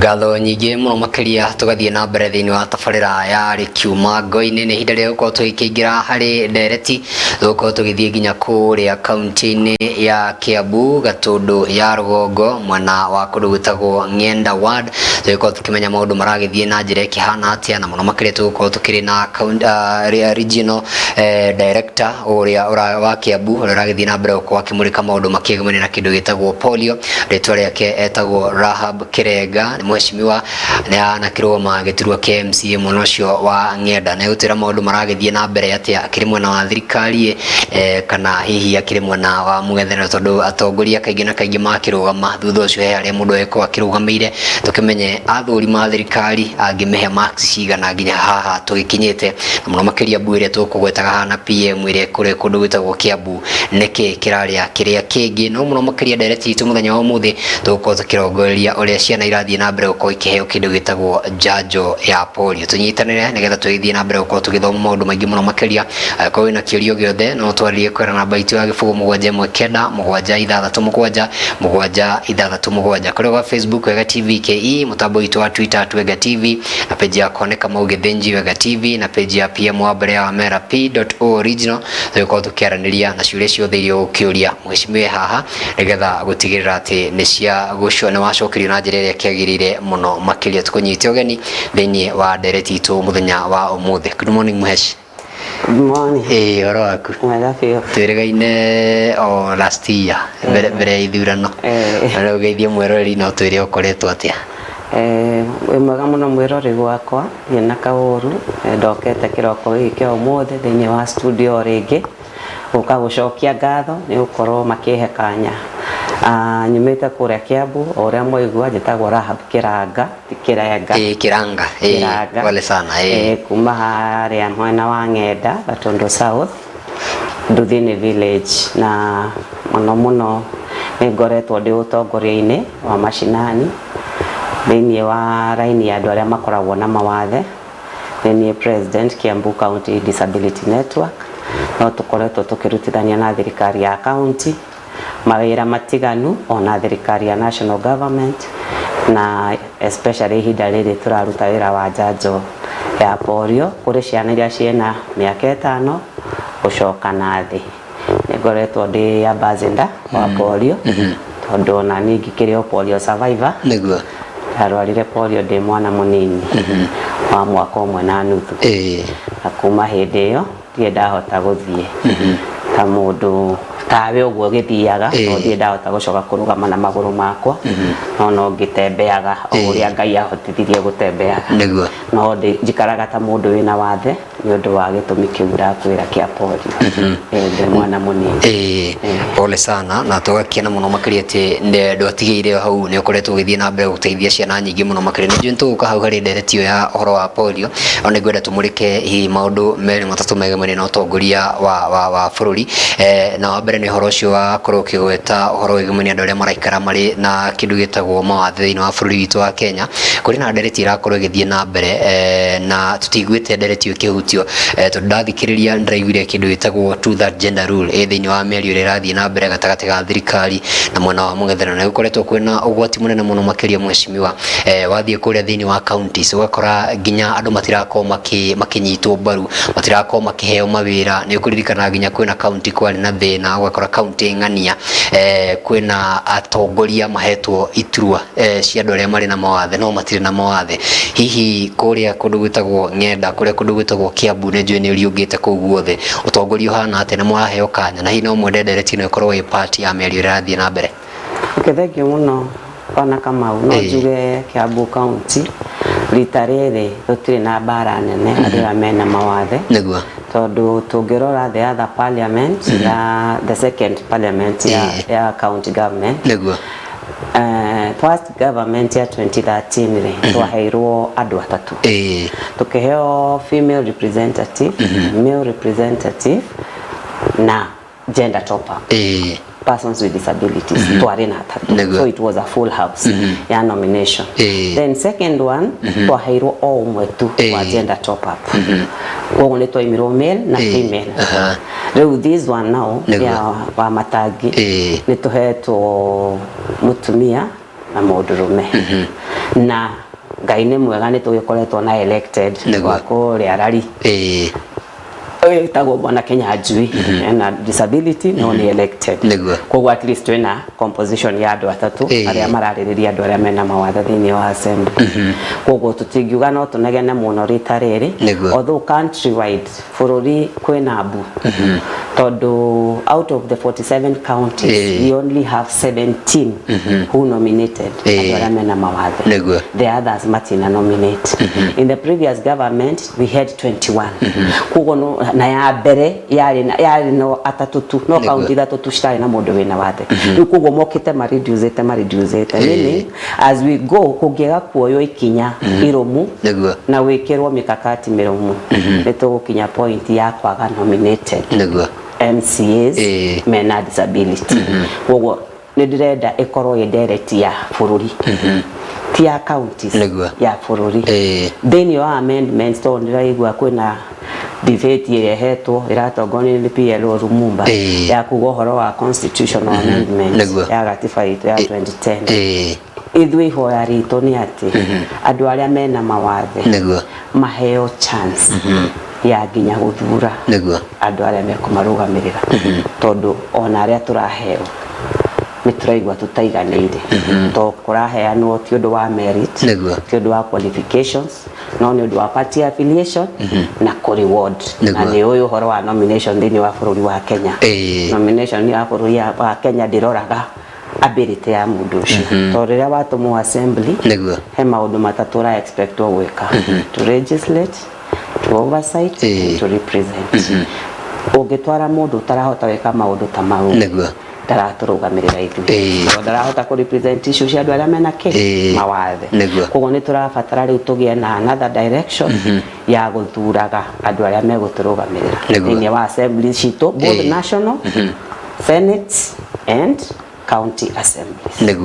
Ngatho nyingĩ mũno makĩria. Tũgathiĩ na mbere thĩinĩ wa tabarĩra ya Rĩkiuma Ngo-inĩ. Nĩ ihinda rĩa gũkorwo tũgĩkĩingĩra harĩ ndereti, tũgũkorwo tũgĩthiĩ nginya kũrĩa kaunti-inĩ ya Kiambu, Gatũndũ ya rũgongo, mwena wa kũndũ gwĩtagwo Ng'enda ward, tũgĩkorwo tũkĩmenya maũndũ maragĩthiĩ na njĩra ĩkĩhana atĩa, na mũno makĩria tũgũkorwo tũkĩrĩ na regional director ũrĩa wa Kiambu, ũrĩa ũragĩthiĩ na mbere gũkorwo akĩmũrĩka maũndũ makĩegemania na kĩndũ gĩtagwo polio. Rĩtwa rĩake etagwo Rahab Kirenga, nĩ mheshimiwa, nĩ anakĩrũgama gĩturwa kĩa MCA mwena ũcio wa Ng'enda, na egũtwĩra maũndũ maragĩthiĩ na mbere atĩa akĩrĩ mwena wa thirikari kana hihi akĩrĩ mwena wa mũng'ethanĩro, tondũ atongoria kaingĩ na kaingĩ makĩrũgama, thutha ũcio he harĩa mũndũ agĩkorwo akĩrũgamĩire. Tũkĩmenye athũrima thirikari angĩmĩhe marks cigana nginya haha tũgĩkinyĩte, na mũno makĩria mbu ĩrĩa tũkũgwetaga haha na PM ĩrĩa kũrĩa kũndũ gwĩtagwo Kiambu, nĩkĩ kĩrarĩa kĩrĩa kĩngĩ. No mũno makĩria ndereti itũ mũthenya wa ũmũthĩ tũgũkorwo tũkĩrongoreria ũrĩa ciana irathiĩ na mbere gũkorwo ikĩheo kĩndũ gĩtagwo njanjo ya polio. Tũnyitanĩre nĩgetha tũgĩthiĩ na mbere gũkorwo tũgĩthoma maũndũ maingĩ mũno makĩria. Angĩkorwo wĩna kĩũria o gĩothe, no twarĩrie kwĩra namba itũ ya 0719 677 767 kũrĩa gwa Facebook Wega TV KE, mũtambo witũ wa Twitter @WegaTV, na page yakwa nĩ Kamau Gĩthĩnji Wega TV, na page ya PM wa mbere ya Wamera P.O original. Tũgĩkorwo tũkĩaranĩria na ciũria ciothe iria ũgũkĩũria mheshimiwa haha, nĩgetha gũtigĩrĩra atĩ nĩ cia nĩ wacokerio na njĩra ĩrĩa ĩkĩagĩrĩire mũno makĩria. Tũkũnyite ũgeni thĩinĩ wa ndereti itũ mũthenya wa ũmũthĩ. Good morning, Mhesh. Good morning. Ĩĩ, ũhoro waku? Mwega biũ. Twĩrĩgaine o last year mbere ya ithurano. Na rĩu geithie mwĩroreri no twĩre ũkoretwo atĩa. Wĩ mwega mũno mwĩroreri wakwa, ndirĩ na kaũru, ndokete kĩroko gĩkĩ kĩa ũmũthĩ thĩinĩ wa studio rĩngĩ gũka gũcokia ngatho nĩ gũkorwo makĩhe kanya. Nyumĩte kũrĩa Kiambu, o ũrĩa mwaigua njĩtagwo Rahab Kĩranga, ti Kĩrenga. Ĩĩ, Kĩranga, ĩĩ. Kĩranga. Pole sana, ĩĩ. Kuma harĩa mwena wa Ng'enda, Gatundu South, Nduthini village, na mũno mũno nĩ ngoretwo ndĩ ũtongoria-inĩ wa macinani thĩinĩ wa raini ya andũ arĩa makoragwo na mawathe. Nĩ niĩ president Kiambu County Disability Network. No tũkoretwo tũkĩrutithania na thirikari ya county mawĩra matiganu, ona thirikari ya national government, na especially ihinda rĩrĩ tũraruta wĩra wa njanjo ya polio kũrĩ ciana iria ciĩna mĩaka 5 gũcoka na thĩ. Nĩ ngoretwo ndĩ ambassador wa polio, tondũ ona niĩ ngĩkĩrĩ o polio survivor. Ndarwarire polio ndĩ mwana mũnini wa mwaka 1.5. Na kuma hĩndĩ ĩyo ndirĩ ndahota gũthiĩ ta mũndũ tawe ũguo gĩthiaga, tondũ ndirĩ ndahota gũcoka kũrũgama na magũrũ makwa, no no ngĩtembeaga o ũrĩa Ngai ahotithirie gũtembeaga. No njikaraga ta mũndũ wĩna wathe nĩ ũndũ wa gĩtũmi kĩu ndakwĩra kĩa polio. Ndĩ mwana mũnini. Ĩĩ, pole sana, na tũgakena mũno makĩria atĩ ndwatigĩire hau, nĩ ũkoretwo ũgĩthiĩ na mbere gũteithia ciana nyingĩ mũno makĩria. Nĩ njũĩ nĩtũgũka hau harĩ ndereti ĩyo ya ũhoro wa polio, no nĩ ngwenda tũmũrĩke hihi maũndũ merĩ matatũ megemainie na ũtongoria wa bũrũri. Na wa mbere nĩ ũhoro ũcio wa korwo ũkĩgweta ũhoro wĩgemainie andũ arĩa maraikara marĩ na kĩndũ gĩtagwo mawathe thĩinĩ wa bũrũri witũ wa Kenya. Kũrĩ na ndereti ĩrakorwo ĩgĩthiĩ na mbere, na tũtiguĩte ndereti ĩyo ĩkĩhutio, tondũ ndathikĩrĩria ndĩraiguire kĩndũ gĩtagwo two third gender rule ĩ thĩinĩ wa mĩario ĩrĩa ĩrathiĩ na mbere gatagatĩ ga thirikari na mwena wa mũng'ethanĩro, na gũkoretwo kwĩna ũgwati mũnene mũno makĩria, mheshimiwa. Wathiĩ kũrĩa thĩinĩ wa counties ũgakora nginya andũ matirakorwo makĩnyitwo mbaru, matirakorwo makĩheo mawĩra. Nĩ ũkũririkana nginya kwĩna county kwarĩ na thĩna, ũgakora county ng'ania kwĩna atongoria mahetwo iturwa cia andũ arĩa marĩ na mawathe no matirĩ na mawathe. Hihi kũrĩa kũndũ gwĩtagwo Ng'enda, kũrĩa kũndũ gwĩtagwo Kiambu, nĩ njũĩ nĩ ũriũngĩte kũu guothe, ũtongoria ũhana atĩa? Nĩ mũraheo kanya? Na hihi no mwende ndereti ĩno ĩkorwo ĩ part ya mĩario ĩrĩa ĩrathiĩ na mbere? Okay, thank you mũno bwana Kamau. No njuge Kiambu County rita rĩrĩ tũtirĩ na mbara nene andũ arĩa mena mawathe, tondũ tũngĩrora the other parliament ya the second parliament ya county government, first government ya 2013 rĩ, twaheirwo andũ atatũ. Tukiheo female representative, male representative na gender top up, persons with disabilities, twarĩ na atatũ. So it was a full house ya nomination. Then second one twaheirwo o ũmwe tu wa gender top up, koguo nĩ twaimirwo male na female. Rĩu this one now ya wa Matangi, nĩ tũhetwo mũtumia. Na mũndũrũme. Na Ngai nĩ mwega, nĩ tũgĩkoretwo na elected wa kũrĩa Rari wĩtagwo Bwana Kinyanjui, ena disability no nĩ elected. Koguo at least twĩna composition ya andũ atatũ arĩa mararĩrĩria andũ arĩa mena mawathe thĩinĩ wa assembly. Koguo tũtingiuga no tũnegene mũno rita rĩrĩ, although country wide, bũrũri, kwĩna mbu, tondũ out of the 47 counties we only have 17 who nominated andũ arĩa mena mawathe. The others matina nominate. In the previous government we had 21. Koguo na ya mbere yarĩ no atatũ tu, no kaunti ithatũ tu citarĩ na mũndũ wĩna wathe. Rĩu koguo mokĩte mareducĩte mareducĩte, meaning as we go kũngĩaga kuoywo ikinya irũmu na gwĩkĩrwo mikakati mĩrũmu, nĩ tũgũkinya point ya kwaga nominated MCAs mena disability. Koguo nĩ ndĩrenda ĩkorwo ĩ ndereti ya bũrũri, ti ya counties, ya bũrũri. Thĩinĩ wa amendments, tondũ ndĩraigua kwĩna debate ĩrehetwo ĩratongorio nĩ PLO Lumumba ya kuga ũhoro wa constitutional amendment ya gatiba itũ ya 2010. Ithuĩ ihoya ritũ nĩ atĩ andũ arĩa mena mawathe maheo chance ya nginya gũthura andũ arĩa mekũmarũgamĩrĩra, tondũ ona arĩa tũraheo nĩ tũraigua tũtaiganĩire, to kũraheanwo ti ũndũ wa merit, ti ũndũ wa qualifications, no nĩ ũndũ wa party affiliation na kũ reward. Na nĩ ũyũ ũhoro wa nomination thĩinĩ wa bũrũri wa Kenya. Nomination ya bũrũri wa Kenya ndĩroraga ability ya mũndũ ũcio, tondũ rĩrĩa watũmwo assembly, he maũndũ matatũ ũra expectwo gwĩka: to legislate, to oversight, and to represent. Ũngĩtwara mũndũ ũtarahota gwĩka maũndũ ta mau, ndaratũrũgamĩrĩra ithuĩ, tondũ ndarahota kũ represent issue cia andũ arĩa mena kĩ mawathe. Koguo nĩ tũrabatara rĩu tũgĩe na another direction ya gũthuraga andũ arĩa megũtũrũgamĩrĩra thĩinĩ wa assembly citũ, both national, senate and county assemblies.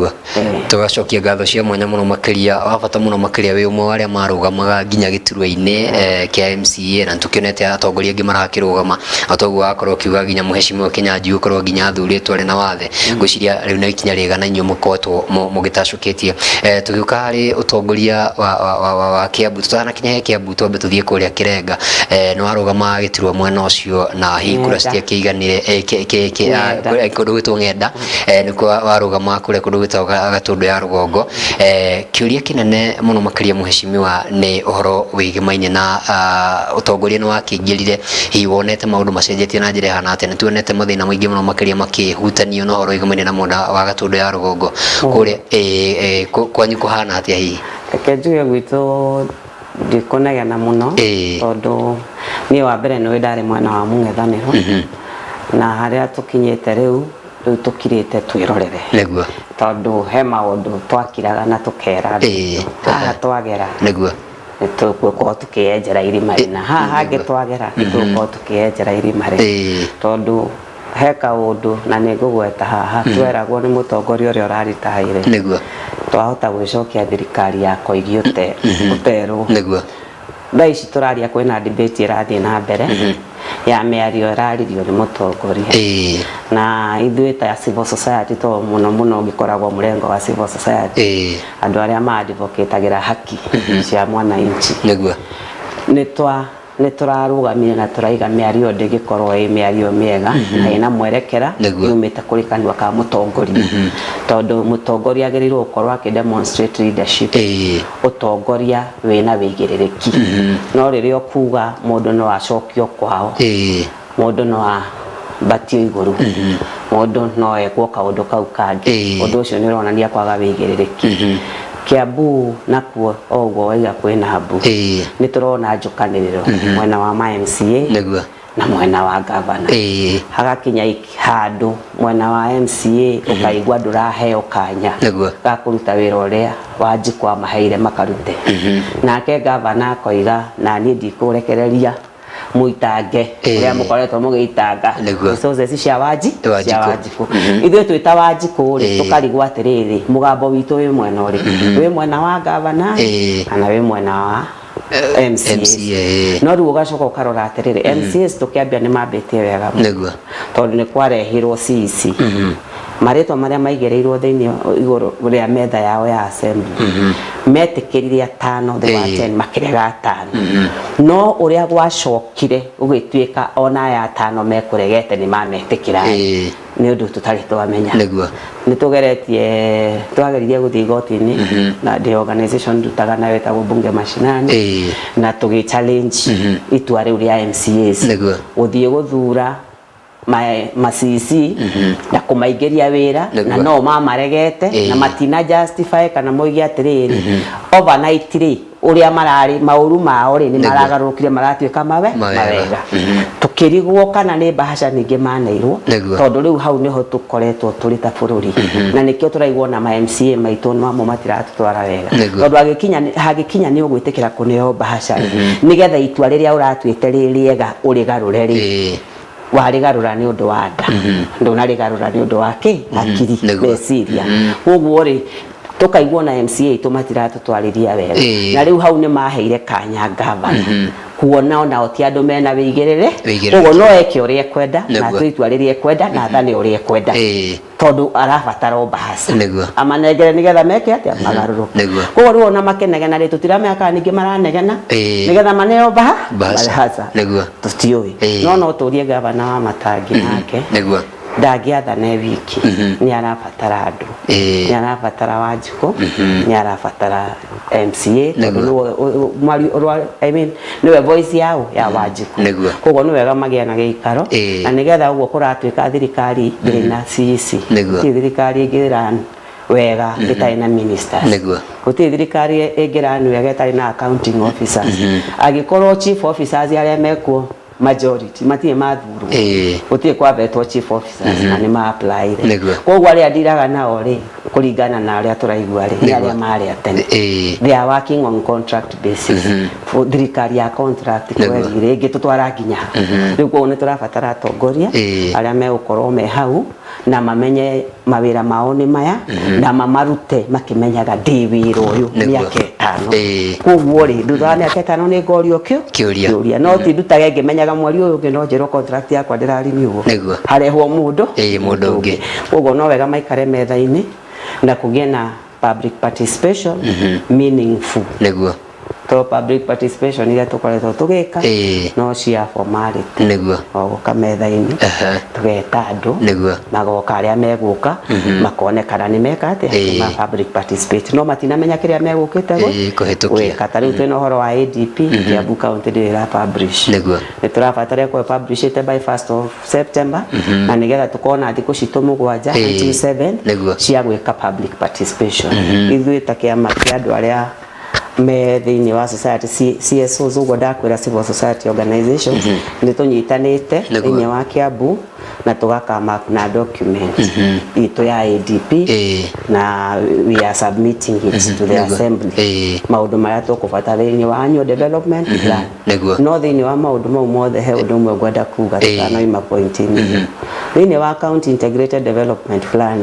Tũgacokia ngatho cia mwanya mũno makĩria, wa bata mũno makĩria wĩ ũmwe wa arĩa marũgamaga nginya gĩturwa-inĩ kĩa MCA, na nĩtũkĩonete atongoria angĩ marakĩrũgama, na toguo wakorwo ũkiuga nginya mũheshimiwa Kinyanjui gũkorwo nginya athurĩtwo arĩ na wathe. Ngwĩciria rĩu nĩ ikinya rĩega na inyuĩ mũkoretwo mũgĩtacũkĩtie. Tũgĩũka harĩ ũtongoria wa Kiambu, tũtanakinya he Kiambu, twambe tũthiĩ kũrĩa Kĩrenga. Nĩ warũgama gĩturwa mwena ũcio na hihi kura Ng'enda. citiakĩiganire, Ng'enda. kũndũ gwĩtwo Ng'enda, nĩkuo warũgama kũrĩa kũndũ gwĩtagwo Gatũndũ ya rũgongo. Kĩũria kĩnene mũno makĩria, mũheshimiwa, nĩ ũhoro wĩgĩmaine na ũtongoria nĩ wakĩingĩrire, hihi wonete maũndũ macenjetie na njĩra ĩhana atĩa? Nĩ tuonete mathĩna maingĩ mũno makĩria makĩhutanio na ũhoro wĩgĩmaine na mwena wa Gatũndũ ya rũgongo kũrĩa. Kwanyu kũhana atĩa hihi? Reke njuge gwitũ ndikũnegena mũno, tondũ niĩ wa mbere nĩwe ndarĩ mwena wa mũng'ethanĩro, na harĩa tũkinyĩte rĩu, rĩu tũkirĩte twĩrorere, tondũ he maũndũ twakiraga na tũkera andũ haha twagera nĩ tũgũkorwo tũkĩenjera irima rĩna, haha hangĩ twagera nĩ tũgũkorwo tũkĩenjera irima rĩna, tondũ he kaũndũ na nĩ ngũgweta haha tweragwo nĩ mũtongoria ũrĩa ũraritaire, twahota gwĩcokia thirikari ya Koigi ũterwo. Thaa ici tũraria kwĩna debate ĩrathiĩ na mbere ya mĩario ĩraririo nĩ mũtongoria, na ithuĩ ta civil society, to mũno mũno ngĩkoragwo mũrengo wa civil society, andũ arĩa ma-advocate-agĩra haki cia mwananchi, nĩ tũrarũgamire na tũraiga mĩario ndĩgĩkorwo ĩ mĩario mĩega na ĩna mwerekera yumĩte kũrĩ kanua ka mũtongoria, tondũ mũtongoria agĩrĩirwo gũkorwo akĩ demonstrate leadership, ũtongoria wĩna wĩigĩrĩrĩki. No rĩrĩa ũkuga mũndũ no acokio kwao, mũndũ no ambatio igũrũ, mũndũ no ekwo kaũndũ kau kangĩ, ũndũ ũcio nĩ ũronania kwaga wĩigĩrĩrĩki. Kiambu nakuo o ũguo waiga kwĩna mbu, nĩ tũrona njũkanĩrĩro mwena wa ma MCA na mwena wa gavana. Hagakinya handũ mwena wa MCA ũkaigua ndũraheo kanya ga kũruta wĩra ũrĩa Wanjikũ amaheire makarute, nake gavana akoiga na niĩ ndikũrekereria mũitange ũrĩa mũkoretwo mũgĩitanga resources cia Wanji Wanjikũ. Cia Wanjikũ. Ithuĩ twĩta Wanjikũ rĩ, tũkarigwo atĩrĩrĩ, mũgambo witũ wĩ mwena ũrĩkũ? Wĩ mwena wa gavana kana wĩ mwena wa MCAs? MCA. No rĩu ũgacoka ũkarora atĩrĩrĩ, MCAs tũkĩambia nĩ mambĩtie wega mũno, tondũ nĩ kwarehirwo CEC. Marĩtwa marĩa maigĩrĩirwo thĩinĩ igũrũ rĩa metha yao ya assembly, metĩkĩrire atano thĩ wa 10, makĩrega atano. No ũrĩa gwacokire gũgĩtuĩka ona aya atano mekũregete nĩ mametĩkĩra, nĩ ũndũ tũtarĩ twamenya. Nĩ tũgeretie, twageririe gũthiĩ igoti-inĩ na ndĩ organization ndutaga nayo ĩtagwo Bunge Mashinani, na tũgĩ challenge itua rĩu rĩa MCAs gũthiĩ gũthura ma CC na kũmaingĩria wĩra na no mamaregete na matina justify kana moige atĩrĩrĩ, overnight rĩ, ũrĩa mararĩ maũru mao rĩ, nĩ maragarũrũkire maratuĩka mawe mawega. Mawega. Tũkĩrigwo kana nĩ bahasha ningĩ maneirwo, tondũ rĩu hau nĩho tũkoretwo tũrĩ ta bũrũri, na nĩkĩo tũraigua ona ma MCA maitũ mamwe matiratũtwara wega, tondũ hangĩkinya nĩ ũgwĩtĩkĩra kũneo bahasha rĩ, nĩgetha itua rĩrĩa ũratuĩte rĩ rĩega ũrĩgarũre rĩ, warĩgarũra nĩ ũndũ wa nda, ndũnarĩgarũra nĩ ũndũ wa kĩ hakiri, meciria. Koguo rĩ, tũkaigua ona MCA itũ matiratũtwarithia wega. Na rĩu hau nĩ maheire kanya gavana kuona onao ti andũ mena wĩigĩrĩre. Wĩigĩrĩrĩki. Koguo no eke ũrĩa ekwenda na atue itua rĩrĩa ekwenda na athane ũrĩa ekwenda, tondũ arabatara o bahaca amanengere nĩgetha meke atĩa, magarũrũke. Koguo rĩu ona makĩnegena rĩ, tũtiramenya kana ningĩ maranegena nĩgetha maneo Bahaca. Bahaca. Tũtiũĩ. No tũrie gavana wa Matangi nake ndangĩathana e wiki, nĩ arabatara andũ, nĩ arabatara Wanjikũ, nĩ arabatara MCA, tondũ nĩwe I mean, nĩwe voice yao ya Wanjikũ. Koguo nĩ wega magĩe na gĩikaro, na nĩgetha ũguo kũratuĩka thirikari ndĩrĩ na CEC. Gũtirĩ thirikari ĩngĩrun wega ĩtarĩ na ministers. Gũtirĩ thirikari ĩngĩrun wega ĩtarĩ na accounting officers. Angĩkorwo chief officers arĩa mekuo majority matirĩ mathurwo, gũtirĩ kwavetwo chief officers na nĩ ma-applyire. Koguo arĩa ndiraga nao rĩ, kũringana na arĩa tũraigua rĩ, nĩ arĩa marĩ a tene. They are working on contract basis. Thirikari ya contract kweli rĩngĩ tũtwara nginya rĩu. Koguo nĩ tũrabatara atongoria arĩa megũkorwo me hau na mamenye mawĩra mao nĩ maya, na mamarute makĩmenyaga ndĩ wĩra ũyũ mĩaka 5. Koguo rĩ, thutha wa mĩaka 5 nĩ ngorio Kĩũria. Kĩũria. No ti ndutage ngĩmenyaga mweri ũyũ ũngĩ no njĩrwo contract yakwa ndĩrarenew, harehwo mũndũ Mũndũ ũngĩ. Koguo no wega maikare metha-inĩ na kũgĩe na public participation meaningful, to public participation iria tũkoretwo tũgĩka no cia formality, o gũka metha-inĩ, tũgeta andũ, magoka, arĩa megũka makonekana nĩ meka atĩa, nĩ ma public participate, no matinamenya kĩrĩa megũkĩte Kũhĩtũkia. Gwĩka. Ta rĩu twĩna ũhoro wa ADP, Kiambu County ndĩrĩ ĩra publish. Nĩ tũrabatara ĩkorwo publishĩte by 1st of September, na nĩgetha tũkorwo na thikũ citũ 7 until 7 cia gwĩka public participation. Ithuĩ ta kĩama kĩa andũ arĩa me thĩinĩ wa society, CSOs, ũguo ndakwĩra, civil society organizations, nĩ tũnyitanĩte thĩinĩ wa Kiambu na tũgakama na document itũ ya ADP, na we are submitting it to the assembly, maũndũ marĩa tũkũbata thĩinĩ wa annual development plan. No thĩinĩ wa maũndũ mau mothe he ũndũ ũmwe ngwenda kuga tũtanoima point-inĩ ĩyo. Thĩinĩ wa county integrated development plan,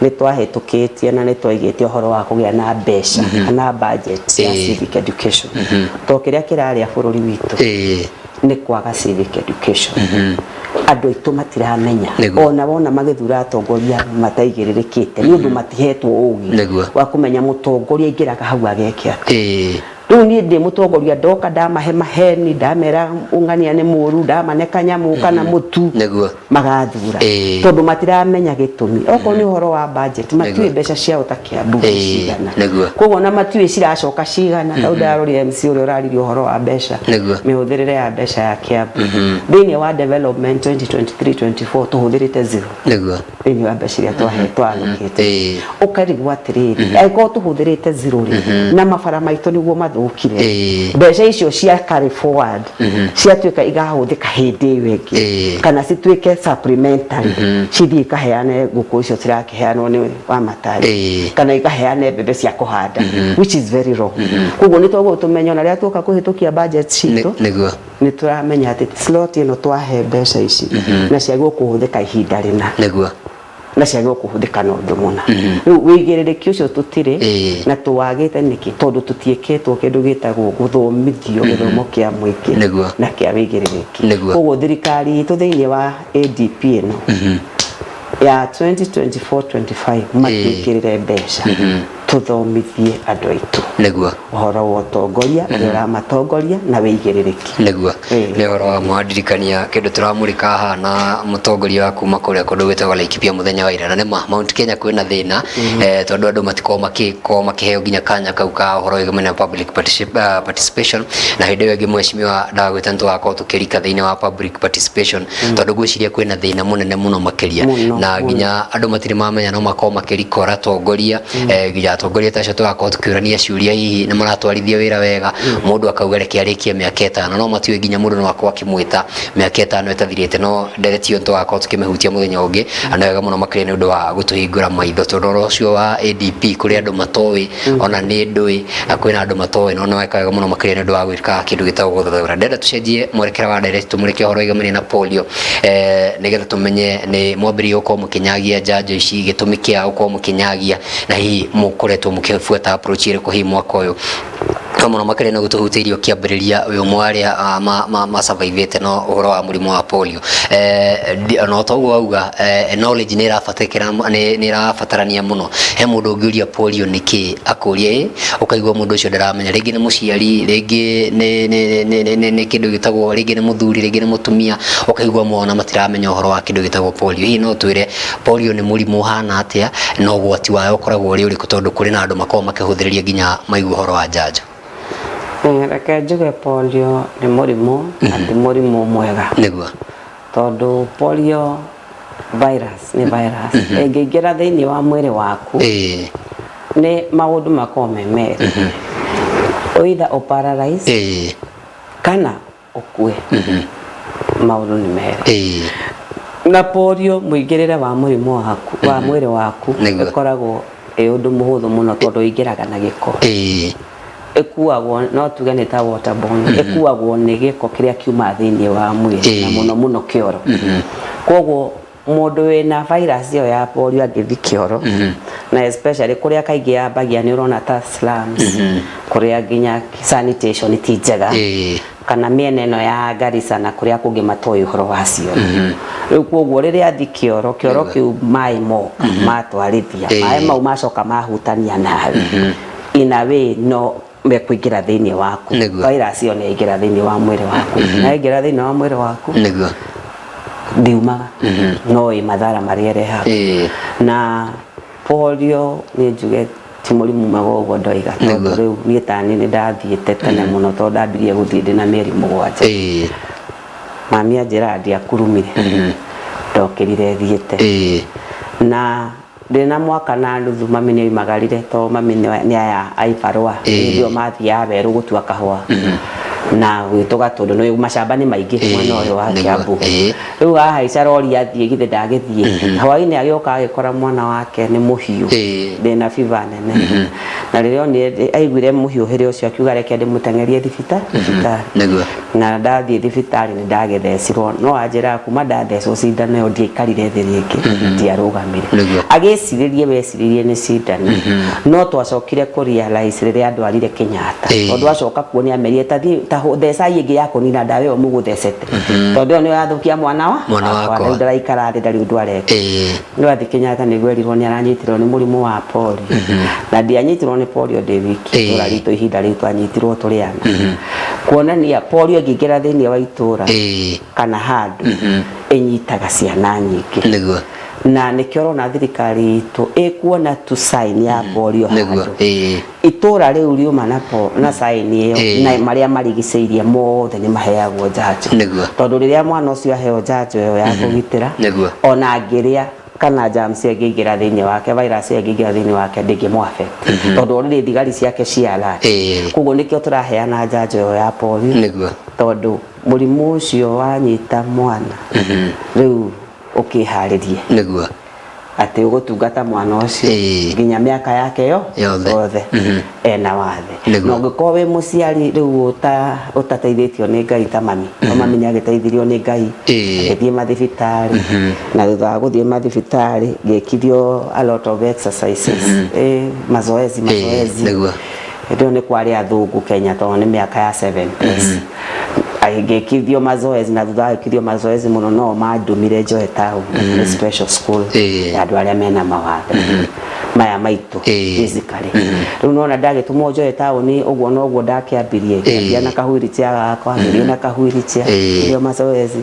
nĩ twahĩtũkĩtie na nĩ twaigĩte ũhoro wa kũgĩa na mbeca kana budget ya civic education, to kĩrĩa kĩrarĩa bũrũri witũ nĩ kwaga civic education. Andũ aitũ matiramenya. Ona wona magĩthura atongoria mataigĩrĩrĩkĩte nĩ ũndũ matihetwo ũgĩ wa kũmenya mũtongoria aingĩraga hau ageke atĩa. Rĩu niĩ ndĩ mũtongoria, ndoka ndamahe maheni, ndamera ũng'ania nĩ mũru, ndamane kanyamũ kana mũtu, magathura, tondũ matiramenya gĩtũmi. Okorwo nĩ ũhoro wa budget, matiũĩ mbeca ciao ta Kiambu cigana. Koguo ona matiũĩ ciracoka cigana. Rĩu ndarorire MC ũrĩa ũraririe ũhoro wa mbeca, mĩhũthĩrĩre ya mbeca ya Kiambu thĩinĩ wa development 2023-24, tũhũthĩrĩte zero thĩinĩ wa mbeca iria twaallocate. Ũkarigwo atĩrĩrĩ, angĩkorwo tũhũthĩrĩte zero rĩ, na mabara maitũ nĩguo mathũkire, mbeca icio cia carry forward ciatuĩka igahũthĩka hĩndĩ ĩyo ĩngĩ, kana cituĩke supplementary, cithiĩ ikaheane ngũkũ icio cirakĩheanwo nĩ wa matari, kana ikaheane mbembe cia kũhanda, which is very wrong. Koguo nĩ twagũrwo tũmenye ona rĩrĩa tuoka kũhĩtũkia budget citũ, nĩ tũramenya atĩ slot ĩno twahe mbeca ici na ciagĩrĩirwo kũhũthĩka ihinda rĩna, na ciagĩrĩirwo kũhũthĩka na ũndũ mũna. Rĩu wĩigĩrĩrĩki ũcio tũtirĩ, na tũwagĩte nĩkĩ? Tondũ tũtiĩkĩtwo kĩndũ gĩtagwo gũthomithio gĩthomo kĩa mũingĩ na kĩa wĩigĩrĩrĩki. Koguo thirikari itũ thĩinĩ wa ADP ĩno, Ya 2024-25 matwĩkĩrĩre mbeca tũthomithie andũ aitũ ũhoro wa ũtongoria, ũrĩa ũramatongoria na wĩigĩrĩrĩki. Nĩ ũhoro wa mwandirikania kĩndũ tũramũrĩka haha na mũtongoria wa kuma kũrĩa kũndũ gwĩtagwo Laikipia mũthenya wa ira. Na nĩma Mount Kenya kwĩna thĩna, tondũ andũ matikoragwo makĩkorwo makĩheo nginya kanya kau ka ũhoro wĩgiĩ na public participation. Na hĩndĩ ĩyo ĩngĩ, mheshimiwa, ndagwĩta nĩ tũgakorwo tũkĩrika thĩinĩ wa public participation, tondũ ngwĩciria kwĩna thĩna mũnene mũno makĩria. Mũno, Na mũno. nginya andũ matirĩ mamenya no makorwo makĩrikora atongoria, nginya atongoria ta acio tũgakorwo tũkĩũrania ciũria hihi nĩ maratwarithia wĩra wega. Mũndũ akauga reke arĩkie mĩaka 5, no matiũĩ nginya mũndũ no akorwo akĩmwĩta mĩaka 5 ĩtathirĩte. No ndereti ĩyo tũgakorwo tũkĩmĩhutia mũthenya ũngĩ. Na nĩ wega mũno makĩria nĩ ũndũ wa gũtũhingũra maitho, tondũ ũhoro ũcio wa ADP kũrĩ andũ matoĩ, ona nĩ ndũĩ na kwĩna andũ matoĩ. No nĩ weka wega mũno makĩria nĩ ũndũ wa gwĩka kĩndũ gĩtagwo gũthathaũra. Ndĩrenda tũcenjie mwerekera wa ndereti, tũmũrĩke ũhoro wĩgamanie na polio, nĩgetha tũmenye nĩ mwambĩrĩirie gũkorwo mũkĩnyagia njanjo ici, gĩtũmi kĩa gũkorwo mũkĩnyagia, na hihi mũkoretwo mũkĩbuata approach ĩrĩkũ hihi mwaka ũyũ. No mũno makĩria nĩ gũtũhutĩirie ũkĩambĩrĩria wĩ ũmwe wa arĩa masurvivĩte no ũhoro wa mũrimũ wa polio. No toguo wauga, knowledge nĩ ĩrabatarĩkana, nĩ ĩrabatarania mũno. He mũndũ ũngĩũria polio nĩ kĩ, akũria ĩ, ũkaigua mũndũ ũcio ndaramenya, rĩngĩ nĩ mũciari, rĩngĩ nĩ kĩndũ gĩtagwo, rĩngĩ nĩ mũthuri, rĩngĩ nĩ mũtumia, ũkaigua mona matiramenya ũhoro wa kĩndũ gĩtagwo polio. Hihi no twĩre polio nĩ mũrimũ ũhana atĩa, na ũgwati wayo ũkoragwo ũrĩ ũrĩkũ, tondũ kũrĩ na andũ makoragwo makĩhũthĩrĩria nginya maigua ũhoro wa njanjo? Reke njuge polio nĩ mũrimũ na ti mũrimũ mwega, tondũ polio virus nĩ virus ĩngĩingĩra thĩinĩ wa mwĩrĩ waku, nĩ maũndũ makoragwo me merĩ, either ũparalyze kana ũkue. Maũndũ nĩ merĩ. Na polio mũingĩrĩre wa mũrimũ waku wa mwĩrĩ waku ĩkoragwo ĩ ũndũ mũhũthũ mũno, tondũ ĩingĩraga na gĩko, ĩkuagwo, no tuge nĩ ta waterborne, ĩkuagwo nĩ gĩko kĩrĩa kiumaga thĩinĩ wa mwĩrĩ, na mũno mũno kĩoro. Koguo mũndũ wĩna virus ĩyo ya polio angĩthi kĩoro, na especially kũrĩa kaingĩ yambagia nĩ ũrona ta slums, kũrĩa nginya sanitation ti njega, kana mĩena ĩno ya Garissa na kũrĩa kũngĩ matoĩ ũhoro wa cioro. Rĩu koguo rĩrĩa athi kĩoro, kĩoro kĩu maĩ moka matwarithia, maĩ mau macoka mahutania nawe, in a way no mekũingĩra thĩinĩ waku. Virus ĩyo nĩ yaingĩra thĩinĩ wa mwĩrĩ waku, na yaingĩra thĩinĩ wa mwĩrĩ waku ndiumaga, no ĩ mathara marĩa ĩrehaga. Na polio nĩ njuge ti mũrimũ mwega ũguo ndoiga, tondũ rĩu niĩ tani nĩ ndathiĩte tene mũno, tondũ ndambirie gũthiĩ ndĩna mĩeri 7. Mami anjĩraga ndiakurumire, ndokĩrire thiĩte. Na ndĩna mwaka na nuthu mami nĩ oimagarire, tondũ mami nĩ aya a ibarũa. Hĩndĩ ĩyo mathiaga werũ gũtua kahũa na gwitũ Gatũndũ nĩ macamba nĩ maingĩ mwena ũyũ wa Kiambu. Rĩu ahaica rori athiĩ, githĩ ndagĩthiĩ hwainĩ, agĩũka agĩkora mwana wake nĩ mũhiũ, ndĩna fever nene. Na rĩrĩa onire aiguire mũhiũhĩre ũcio, akiuga reke ndĩmũteng'erie thibitarĩ. Na ndathiĩ thibitarĩ nĩ ndagĩthecirwo, no anjĩraga kuma ndathecwo cindano ĩyo ndiaikarire thĩ rĩngĩ, ndiarũgamire. Agĩcirĩrie weciririe nĩ cindano, no twacokire kũ realize rĩrĩa andwarire Kenyatta, tondũ acoka kuo nĩ amerire ta thiĩ ta thecai ĩngĩ ya kũnina ndawa ĩyo mũgũthecete, tondũ ĩyo nĩyo yathũkia mwana wa Mwana wakwa. Rĩu ndaraikara thĩ, ndarĩ ũndũ areka. Rĩu athiĩ Kenyatta nĩguo erirwo nĩ aranyitirwo nĩ mũrimũ wa polio. Na ndianyitirwo nĩ polio ndĩ wiki, itũra ritũ ihinda rĩu twanyitirwo tũrĩ ana, kuonania polio ĩngĩingĩra thĩinĩ wa itũra kana handũ, ĩnyitaga ciana nyingĩ. Na nĩkĩo ũrona thirikari itũ ĩkuona tu sign ya polio handũ, itũra rĩu riuma na na sign ĩyo, na marĩa marigicĩirie mothe nĩ maheagwo njanjo, tondũ rĩrĩa mwana ũcio aheo njanjo ĩyo ya kũgitĩra, ona angĩrĩa kana germs ĩyo ĩngĩingĩra thĩinĩ wake, virus ĩyo ĩngĩingĩra thĩinĩ wake, ndĩngĩmũ affect, tondũ already thigari ciake cia alert. Koguo nĩkĩo tũraheana njanjo ĩyo ya polio, tondũ mũrimũ ũcio wanyita mwana rĩu ũkĩharĩrie atĩ ũgũtungata mwana ũcio nginya mĩaka yake yo Yothe. Yothe ena wathe. Na ũngĩkorwo wĩ mũciari rĩu ũtateithĩtio nĩ Ngai ta mami, no mami nĩ agĩteithirio nĩ Ngai, agĩthiĩ mathibitarĩ, na thutha wa gũthiĩ mathibitarĩ ngĩkithio a lot of exercises, mazoezi, mazoezi. Hĩndĩ ĩyo nĩ kwarĩ athũngũ Kenya, tondũ nĩ mĩaka ya 70s. Ngĩkithio mazoezi, na thutha wa gwĩkithio mazoezi mũno no mandũmire njoe taũni nĩ special school ya andũ arĩa mena mawathe maya maitũ physically. Rĩu nona ndagĩtũmwo njoe taũni, ũguo noguo ndakĩambirie. Ngĩambia na kahwheelchair gakwa, ngĩthiĩ na kahwheelchair, ngĩthio mazoezi,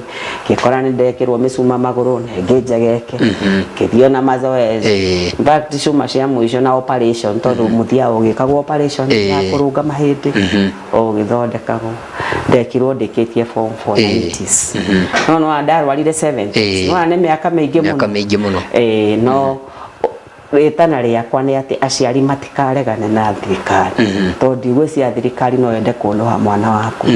ngĩkora nĩ ndekĩrwo mĩcuma magũrũ na ĩngĩ njegeke, ngĩthio na mazoezi. In fact, cuma cia mũico na operation, tondũ mũthiaga ũgĩkagwo operation ya kũrũnga mahĩndĩ o ũgĩthondekagwo, ndekirwo ndĩkĩtie form 4 90s. No no ndarwarire 70s. No nĩ mĩaka mĩingĩ mũno. Mĩaka mĩingĩ mũno. Ĩĩ, no rĩtana rĩakwa nĩ atĩ aciari matikaregane na thirikari, tondũ ndigwĩciria thirikari no yende kũnũha mwana waku.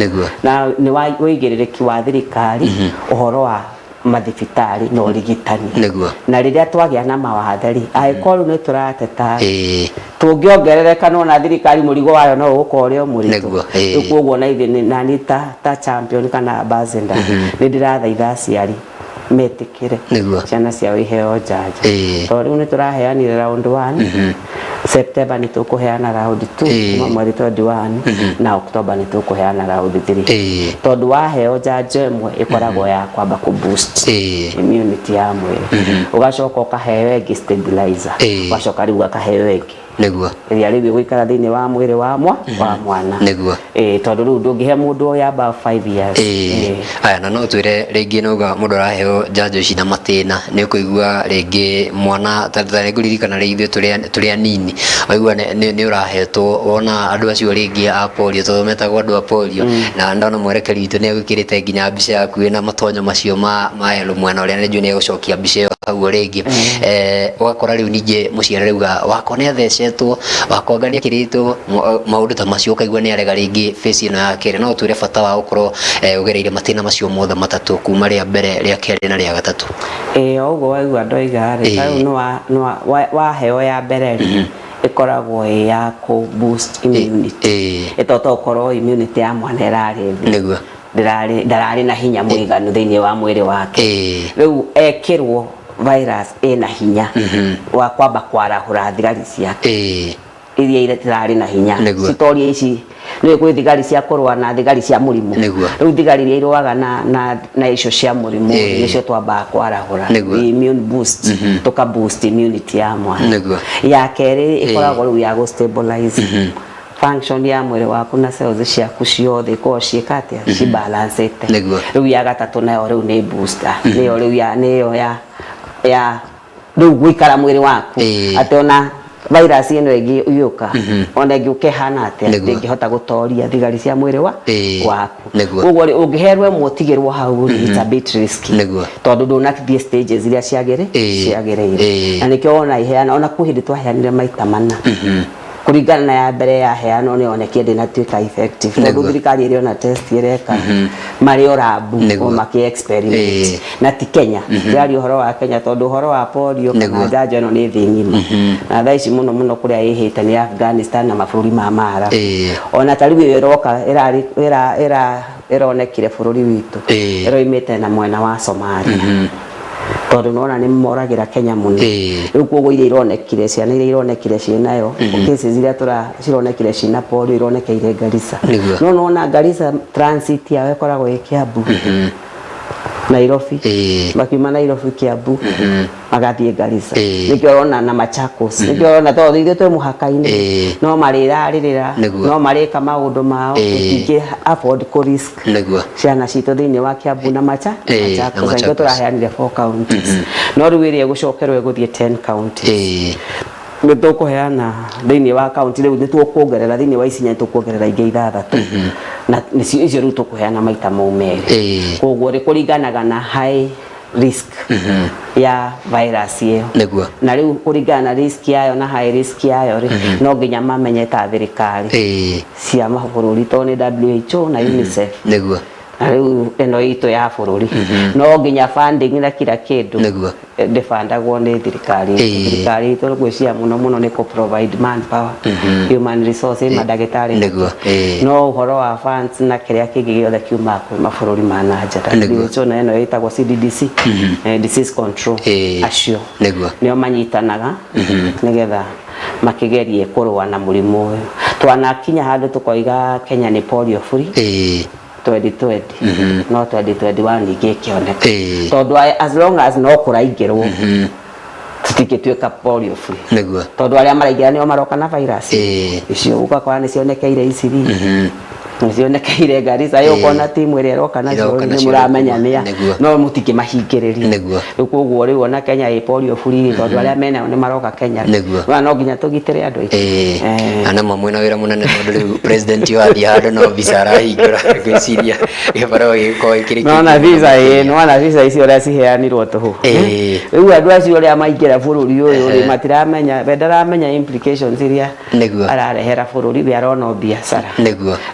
Na nĩ ũigĩrĩrĩki wa thirikari ũhoro wa mathibitarĩ na ũrigitani. Na rĩrĩa twagĩa na mawathe rĩ, angĩkorwo rĩu nĩ tũrateta, tũngĩongerereka, no na thirikari mũrigo wayo no ũgũkorwo ũrĩ o mũritũ. Rĩu koguo na ithuĩ nani ta champion kana ambassador, nĩ ndĩrathaitha aciari metĩkĩre ciana ciao iheo njanjo, tondũ rĩu nĩ tũraheanire round 1, September nĩ tũkũheana round 2 kuma mweri 21, na October nĩ tũkũheana round 3, tondũ waheo njanjo ĩmwe ĩkoragwo ya kwamba kũ boost immunity ya mwĩrĩ, ũgacoka ũkaheo ĩngĩ stabilizer, ũgacoka rĩu ũkaheo ĩngĩ ĩrĩa rĩu ĩgũikara thĩinĩ wa mwĩrĩ wa mwana. Ĩĩ, tondũ rĩu ndũngĩhe mũndũ ũyũ above 5 years. Aya, na no twĩre rĩngĩ nauga mũndũ araheo njanjo ici na matĩna, nĩ ũkũigua rĩngĩ mwana ta nĩngũririkana rĩ ithuĩ tũrĩ anini, waigua nĩ ũrahetwo wona andũ acio rĩngĩ a polio, tondũ metagwo andũ a polio, na ndona mwerekeri witũ nĩ egwĩkĩrĩte nginya mbica yaku ĩna matonyo macio ma yellow mwena ũrĩa, nĩ njũĩ nĩ egũcokia mbica ĩyo hau rĩngĩ. Ũgakora rĩu ningĩ mũciari arauga wakwa nĩ athecetwo, wakwa anga nĩ ekĩrĩtwo maũndũ ta macio, ũkaigua nĩ arega rĩngĩ phase ĩno ya kerĩ. No ũtwĩre bata wa gũkorwo ũgereire matĩna macio mothe matatũ, kuma rĩa mbere, rĩa kerĩ na rĩa gatatũ? Ĩĩ, o ũguo waigua ndoiga rĩ, ta rĩu nĩ waheo ya mbere rĩ, ĩkoragwo ĩ ya kũ boost immunity, ĩtoto ũkorwo immunity ya mwana ĩrarĩ thĩ, ndararĩ na hinya mũiganu thĩinĩ wa mwĩrĩ wake. Rĩu ekĩrwo virus ĩna hinya wa kwamba kwarahũra thigari ciake iria itararĩ na hinya, citorie ici. Nĩ kwĩ thigari cia kũrũa na thigari cia mũrimũ. Rĩu thigari iria irũaga na icio cia mũrimũ, nĩcio twambaga kwarahũra. The immune boost, tũka boost immunity ya mwana. Ya kerĩ ĩkoragwo rĩu ya gũ stabilize function ya mwĩrĩ waku na cells ciaku ciothe ikorwo ciĩka atĩa, cibalancĩte. Rĩu ya gatatũ nayo rĩu nĩ booster, nĩyo rĩu ya nĩyo ya rĩu gũikara mwĩrĩ waku, atĩ ona virus ĩno ĩngĩ ĩgĩũka, ona ĩngĩũka ĩhana atĩa, ndĩngĩhota gũtoria thigari cia mwĩrĩ wa waku. Koguo rĩ, ũngĩherwo ĩmwe ũtigĩrwo hau rĩ, it's a bit risky, tondũ ndũnathiĩ stages iria ciagĩrĩire. Na nĩkĩo wona iheana, ona kwĩ hĩndĩ twaheanire maita mana, kũringana na ya mbere yaheanwo nĩ yonekie ndĩnatuĩka effective, tondũ thirikari ĩrĩ ona test ĩreka marĩ o lab, o makĩ experiment. Na ti Kenya, ndĩraria ũhoro wa Kenya tondũ ũhoro wa polio kana njanjo ĩno nĩ thĩ ng'ima, na thaa ici mũno mũno kũrĩa ĩhĩte nĩ Afghanistan na mabũrũri ma Maarabu. Ona ta rĩu ĩyo ĩroka ĩronekire bũrũri witũ, ĩroimĩte na mwena wa Somalia, tondũ nona nĩ moragĩra Kenya mũno. Rĩu koguo iria ironekire, ciana iria ironekire ciĩnayo, cases iria tũra cironekire ciĩna polio, ironekeire Garissa. No nona Garissa transit yao ĩkoragwo ĩ Kiambu, Nairobi, makiuma Nairobi, Kiambu, magathiĩ Garissa. Nĩkĩo ũrona na Machakos, nĩkĩo ũrona tondũ ithuĩ twĩ mũhaka-inĩ, no marĩrarĩrĩra, no marĩka maũndũ mao. Tũtingĩ afford kũ risk ciana citũ thĩinĩ wa Kiambu na na Machakos. Nĩkĩo Machakos. Tũraheanire 4 counties, no rĩu ĩrĩa ĩgũcokerwo ĩgũthiĩ 10 counties. Nĩ tũkũheana thĩinĩ wa kaunti, rĩu nĩ tũkuongerera thĩinĩ wa ici inya, nĩ tũkuongerera ingĩ ithathatũ, na nĩcio icio rĩu tũkũheana maita mau merĩ. Koguo rĩ, kũringanaga na high risk ya virus ĩyo, na rĩu kũringana na risk yayo na high risk yayo rĩ, no nginya mamenye ta thirikari cia mabũrũri, tondũ nĩ WHO na UNICEF, na rĩu ĩno itũ ya bũrũri no nginya funding na kila kĩndũ ndĩbandagwo nĩ thirikari itũ. Thirikari itũ ngwĩciria mũno mũno nĩ kũ provide manpower, human resource, mandagĩtarĩ, no ũhoro wa funds na kĩrĩa kĩngĩ gĩothe kiumaga kwĩ mabũrũri ma na nja, WHO na ĩno ĩtagwo CDDC, disease control, acio nĩo manyitanaga nĩgetha makĩgerie kũrũa na mũrimũ ũyũ. Twanakinya handũ tũkoiga Kenya nĩ polio free. 2020 no 2021 ningĩ ĩkĩoneka. Tondũ as long as no kũraingĩrwo, tũtingĩtuĩka polio free. Tondũ arĩa maraingĩra nĩo maroka na virus icio, ũgakora nĩ cionekeire Isiri, nĩ cionekeire Garissa, ĩ ũkona timu ĩrĩa ĩroka nacio Ĩroka nĩ nacio mũramenya nĩa. No mũtingĩmahingĩrĩria. Rĩu koguo rĩu ona Kenya ĩ polio free rĩ, tondũ arĩa menayo nĩ maroka Kenya. Nĩwona no nginya tũgitĩre andũ aitũ. Na nama mwĩna wĩra mũnene, tondũ rĩu president wathiĩ handũ no visa arahingũra, ngwĩciria gĩbarũa gĩgĩkorwo gĩkĩrĩ Nona kĩingĩ visa mũno ĩ makĩria. Nona visa icio ũrĩa ciheanirwo tũhũ. Rĩu andũ acio ũrĩa maingĩra bũrũri ũyũ rĩ, matiramenya, we ndaramenya implications iria ararehera bũrũri, we arona o biacara.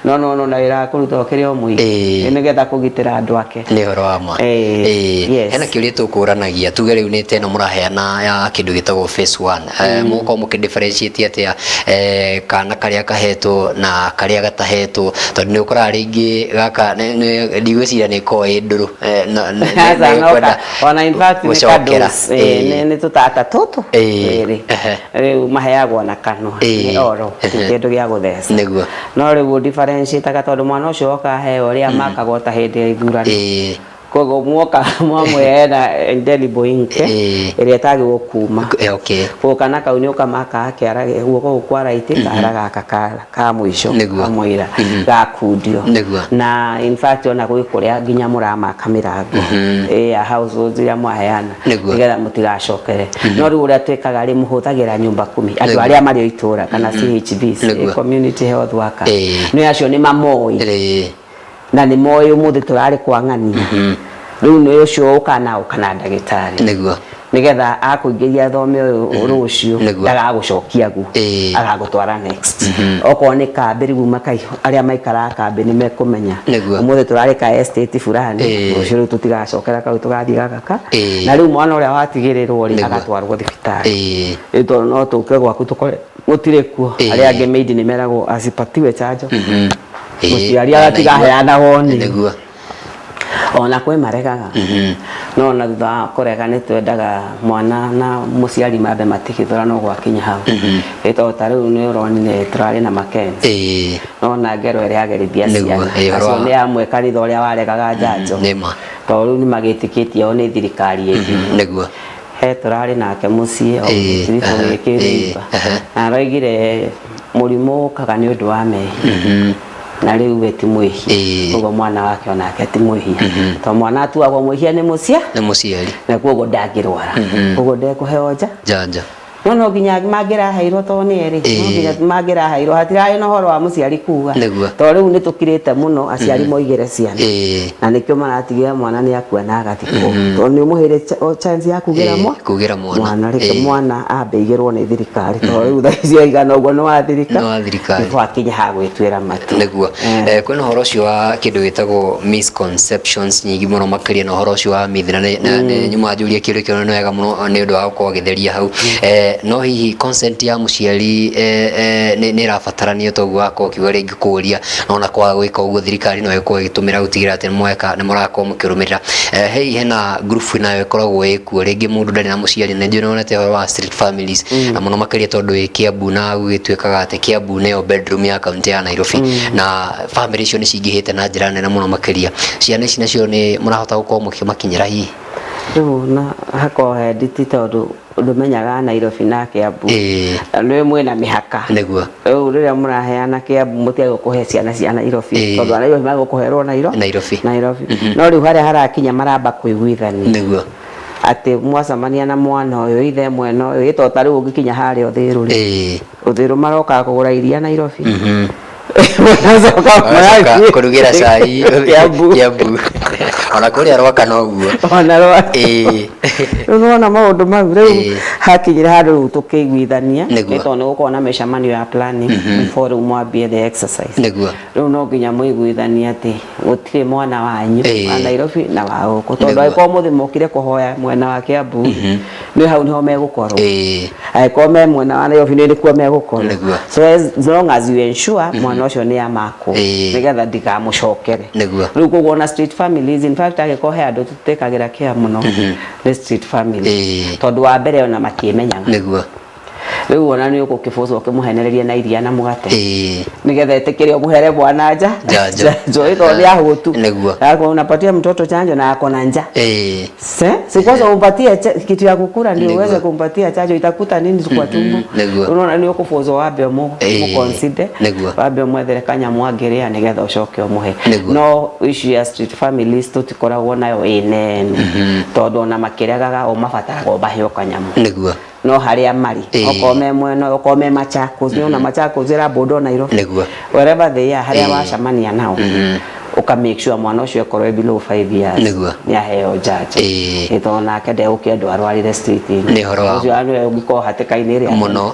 No na wĩra wa kũruta ũkĩrĩ o mũingĩ nĩgetha kũgitĩra andũ ake. Nĩ ũhoro wa ma. Hena kĩũria tũkũranagia, tuge rĩu nĩ ta ĩno mũraheana ya kĩndũ gĩtagwo phase one, mũgũkorwo mũkĩ differentiate atĩa kana karĩa kahetwo na karĩa gatahetwo? Tondũ nĩ ũkoraga rĩngĩ gaka ndigwĩciria nĩ ĩkoragwo ĩ ndũrũ, Aca, nĩ no ĩkwenda ona in fact nĩ gũcokera. ka-dose, nĩ tũtata tũtũ twĩrĩ. Rĩu maheagwo na kanua, nĩ oro ti kĩndũ gĩa gũtheca. No rĩu differentiate tondũ mwana ũcio woka aheo ũrĩa makagwo ta hĩndĩ ya ithurano. Koguo mwoka mwamwĩra ena indelible ink ĩrĩa ĩtagĩrĩirwo kuma. Koguo kana kau nĩ ũkamaka kĩara guoko gũkũ kwa right, kara gaka ka mũico kamũira gakundio. Na in fact ona gwĩ kũrĩa nginya mũramaka mĩrango ya households iria mwaheana nĩgetha mũtigacokere. No rĩu ũrĩa twĩkaga rĩ, mũhũthagĩra nyumba kumi, andũ arĩa marĩ o itũra kana CHVs, community health worker, nĩ acio nĩ mamoĩ na nĩ moĩ ũmũthĩ tũrarĩ kwa ng'ania. Rĩu nĩ ũcio ũka na ũka na ndagĩtarĩ nĩgetha akũingĩria thome ũyũ rũciũ, ndagagũcokia guo, agagũtwara next. Okorwo nĩ kambĩ, rĩu arĩa maikaraga kambĩ nĩ mekũmenya ũmũthĩ tũrarĩ ka estate fulani, rũciũ rĩu tũtigacokera kau, tũgathiĩ gaka ka. Na rĩu mwana ũrĩa watigĩrĩrwo rĩ, agatwarwo thibitarĩ. Rĩu tondũ no tũke gwaku tũkore gũtirĩ kuo, arĩa angĩ maid nĩ meragwo asipatiwe chanjo, mũciari agatiga aheana woni. Ona kwĩ maregaga, no ona thutha wa kũrega nĩ twendaga mwana na mũciari mambe matigithũrano gwakinya hau. Ĩ tondũ ta rĩu nĩ ũronire tũrarĩ na Mackenzie, nona ngero ĩrĩa agerithia ciana, ũhoro acio nĩ amwe kanitha ũrĩa waregaga njanjo. Nĩ ma. Tondũ rĩu nĩ magĩtĩkĩtie o nĩ thirikari ĩngĩ. He tũrarĩ nake mũciĩ o gĩtiribũ gĩkĩ rĩimba, na aroigire mũrimũ ũkaga nĩ ũndũ wa mehia, na rĩu we ti mwĩhia, koguo mwana wake onake ti mwĩhia, tondũ mwana atuagwo mwĩhia nĩ mũcia nĩ mũciari, na koguo ndangĩrwara, koguo ndekũheo nja njanja. No nginya mangĩraheirwo, tondũ nĩ erĩ, no nginya mangĩraheirwo, hatirarĩ na ũhoro wa mũciari kuga, tondũ rĩu nĩ tũkirĩte mũno aciari moigĩre ciana, na nĩkĩo maratigĩra mwana nĩ akua na agathikwo, tondũ nĩ ũmũheire chance ya kugĩra kugĩra mwana. Mwana, reke mwana ambe igĩrwo nĩ thirikari, tondũ rĩu thaa ici aigana ũguo nĩ wa thirika Nĩ wa thirikari. Before akinye ha gwĩtuĩra matua. Kwĩna ũhoro ũcio wa kĩndũ gĩtagwo misconceptions nyingĩ mũno makĩria na ũhoro ũcio wa myth, na nĩ nyuma njũrie kĩũria kĩo, nĩ wega mũno nĩ ũndũ wa gũkorwo ũgĩtheria hau. No hihi consent ya mũciari nĩ ĩrabatarania, toguo wakorwo ũkiuga rĩngĩ kũũria, no ona kwaga gwĩka ũguo thirikari no ĩkorwo ĩgĩtũmĩra gũtigĩrĩra atĩ nĩ mũrakorwo mũkĩrũmĩrĩra? Hihi hena group nayo ĩkoragwo ĩkuo, rĩngĩ mũndũ ndarĩ na mũciari, na nĩ nĩwonete ũhoro wa street families, na mũno makĩria tondũ ĩ Kiambu, na gũgĩtuĩkaga atĩ Kiambu nĩyo bedroom ya kaunti ya Nairobi, na family icio nĩ cingĩhĩte na njĩra nene mũno makĩria. Ciana ici nacio nĩ mũrahota gũkorwo mũkĩmakinyĩra hihi? Rĩu na hakorwo he nditi, tondũ ndũmenyaga Nairobi na Kiambu nĩ mwĩna mĩhaka. Rĩu rĩrĩa mũraheana Kiambu, mũtiagĩrĩirwo kũhe ciana cia Nairobi, tondũ a Nairobi magĩrĩirwo kũherwo Nairobi. Nairobi. Nairobi. No rĩu harĩa harakinya maramba kũiguithania atĩ mwacemania na mwana ũyũ, ithe mwena ũyũ, ĩ to ta rĩu ũngĩkinya harĩa Ũthĩrũ rĩ, Ũthĩrũ marokaga kũgũra iria Nairobi, magacoka Magacoka magathiĩ kũrugĩra cai Kiambu. Kiambu, ona kũrĩa Rwaka noguo. Ona Rwaka. Rĩu nĩwona maũndũ mau rĩu hakinyire handũ rĩu tũkĩiguithania, nĩ tondũ nĩ gũkorwo na mĩcemanio ya planning before rĩu mwambie the exercise. Rĩu no nginya mũiguithanie atĩ gũtirĩ mwana wanyu wa Nairobi na wa gũkũ, tondũ angĩkorwo mũthĩ mokire kũhoya mwena wa Kiambu, nĩ hau nĩho megũkorwo, angĩkorwo me mwena wa Nairobi nĩ nĩkuo megũkorwo. So as long as you ensure mwana ũcio nĩ amakwo, nĩgetha ndikamũcokere. Rĩu koguo ona street families, in fact angĩkorwo he andũ tũtĩkagĩra care mũno, nĩ street families, tondũ wa mbere ona matiĩmenyaga. Rĩu ona nĩ ũgũkĩbũcwo ũkĩmũhenereria na iria na mũgate nĩgetha ĩtĩkĩre ũmũhere mwana nja. Njanjo. Njanjo ĩkorwo nĩ ahũtu. Hapo unapatia mtoto chanjo na ako na njaa. Se, si kwanza umpatie kitu ya kukula ndio uweze kumpatia chanjo, itakuta nini kwa tumbo? Unaona nĩ ũkũbũcwo wambe ũmũ consider, wambe ũmwethere kanyamũ angĩrĩa nĩgetha ũcoke ũmũhe. No issue ya street families tũtikoragwo nayo ĩ nene, tondũ ona makĩregaga o mabataraga ũmahe o kanyamũ. No harĩa marĩ, okorwo me mwena ũyũ, okorwo me Machakos, nĩwona Machakos ĩra border Nairobi. Wherever they are, harĩa wacemania nao, ũka make sure mwana ũcio akorwo e below 5 years nĩ aheo njanjo. Ĩ tondũ nake ndegũkĩendwo arwarire street-inĩ. Nĩ ũhoro wa Ũcio nĩwe ũngĩkorwo hatĩka-inĩ ĩrĩa mũno.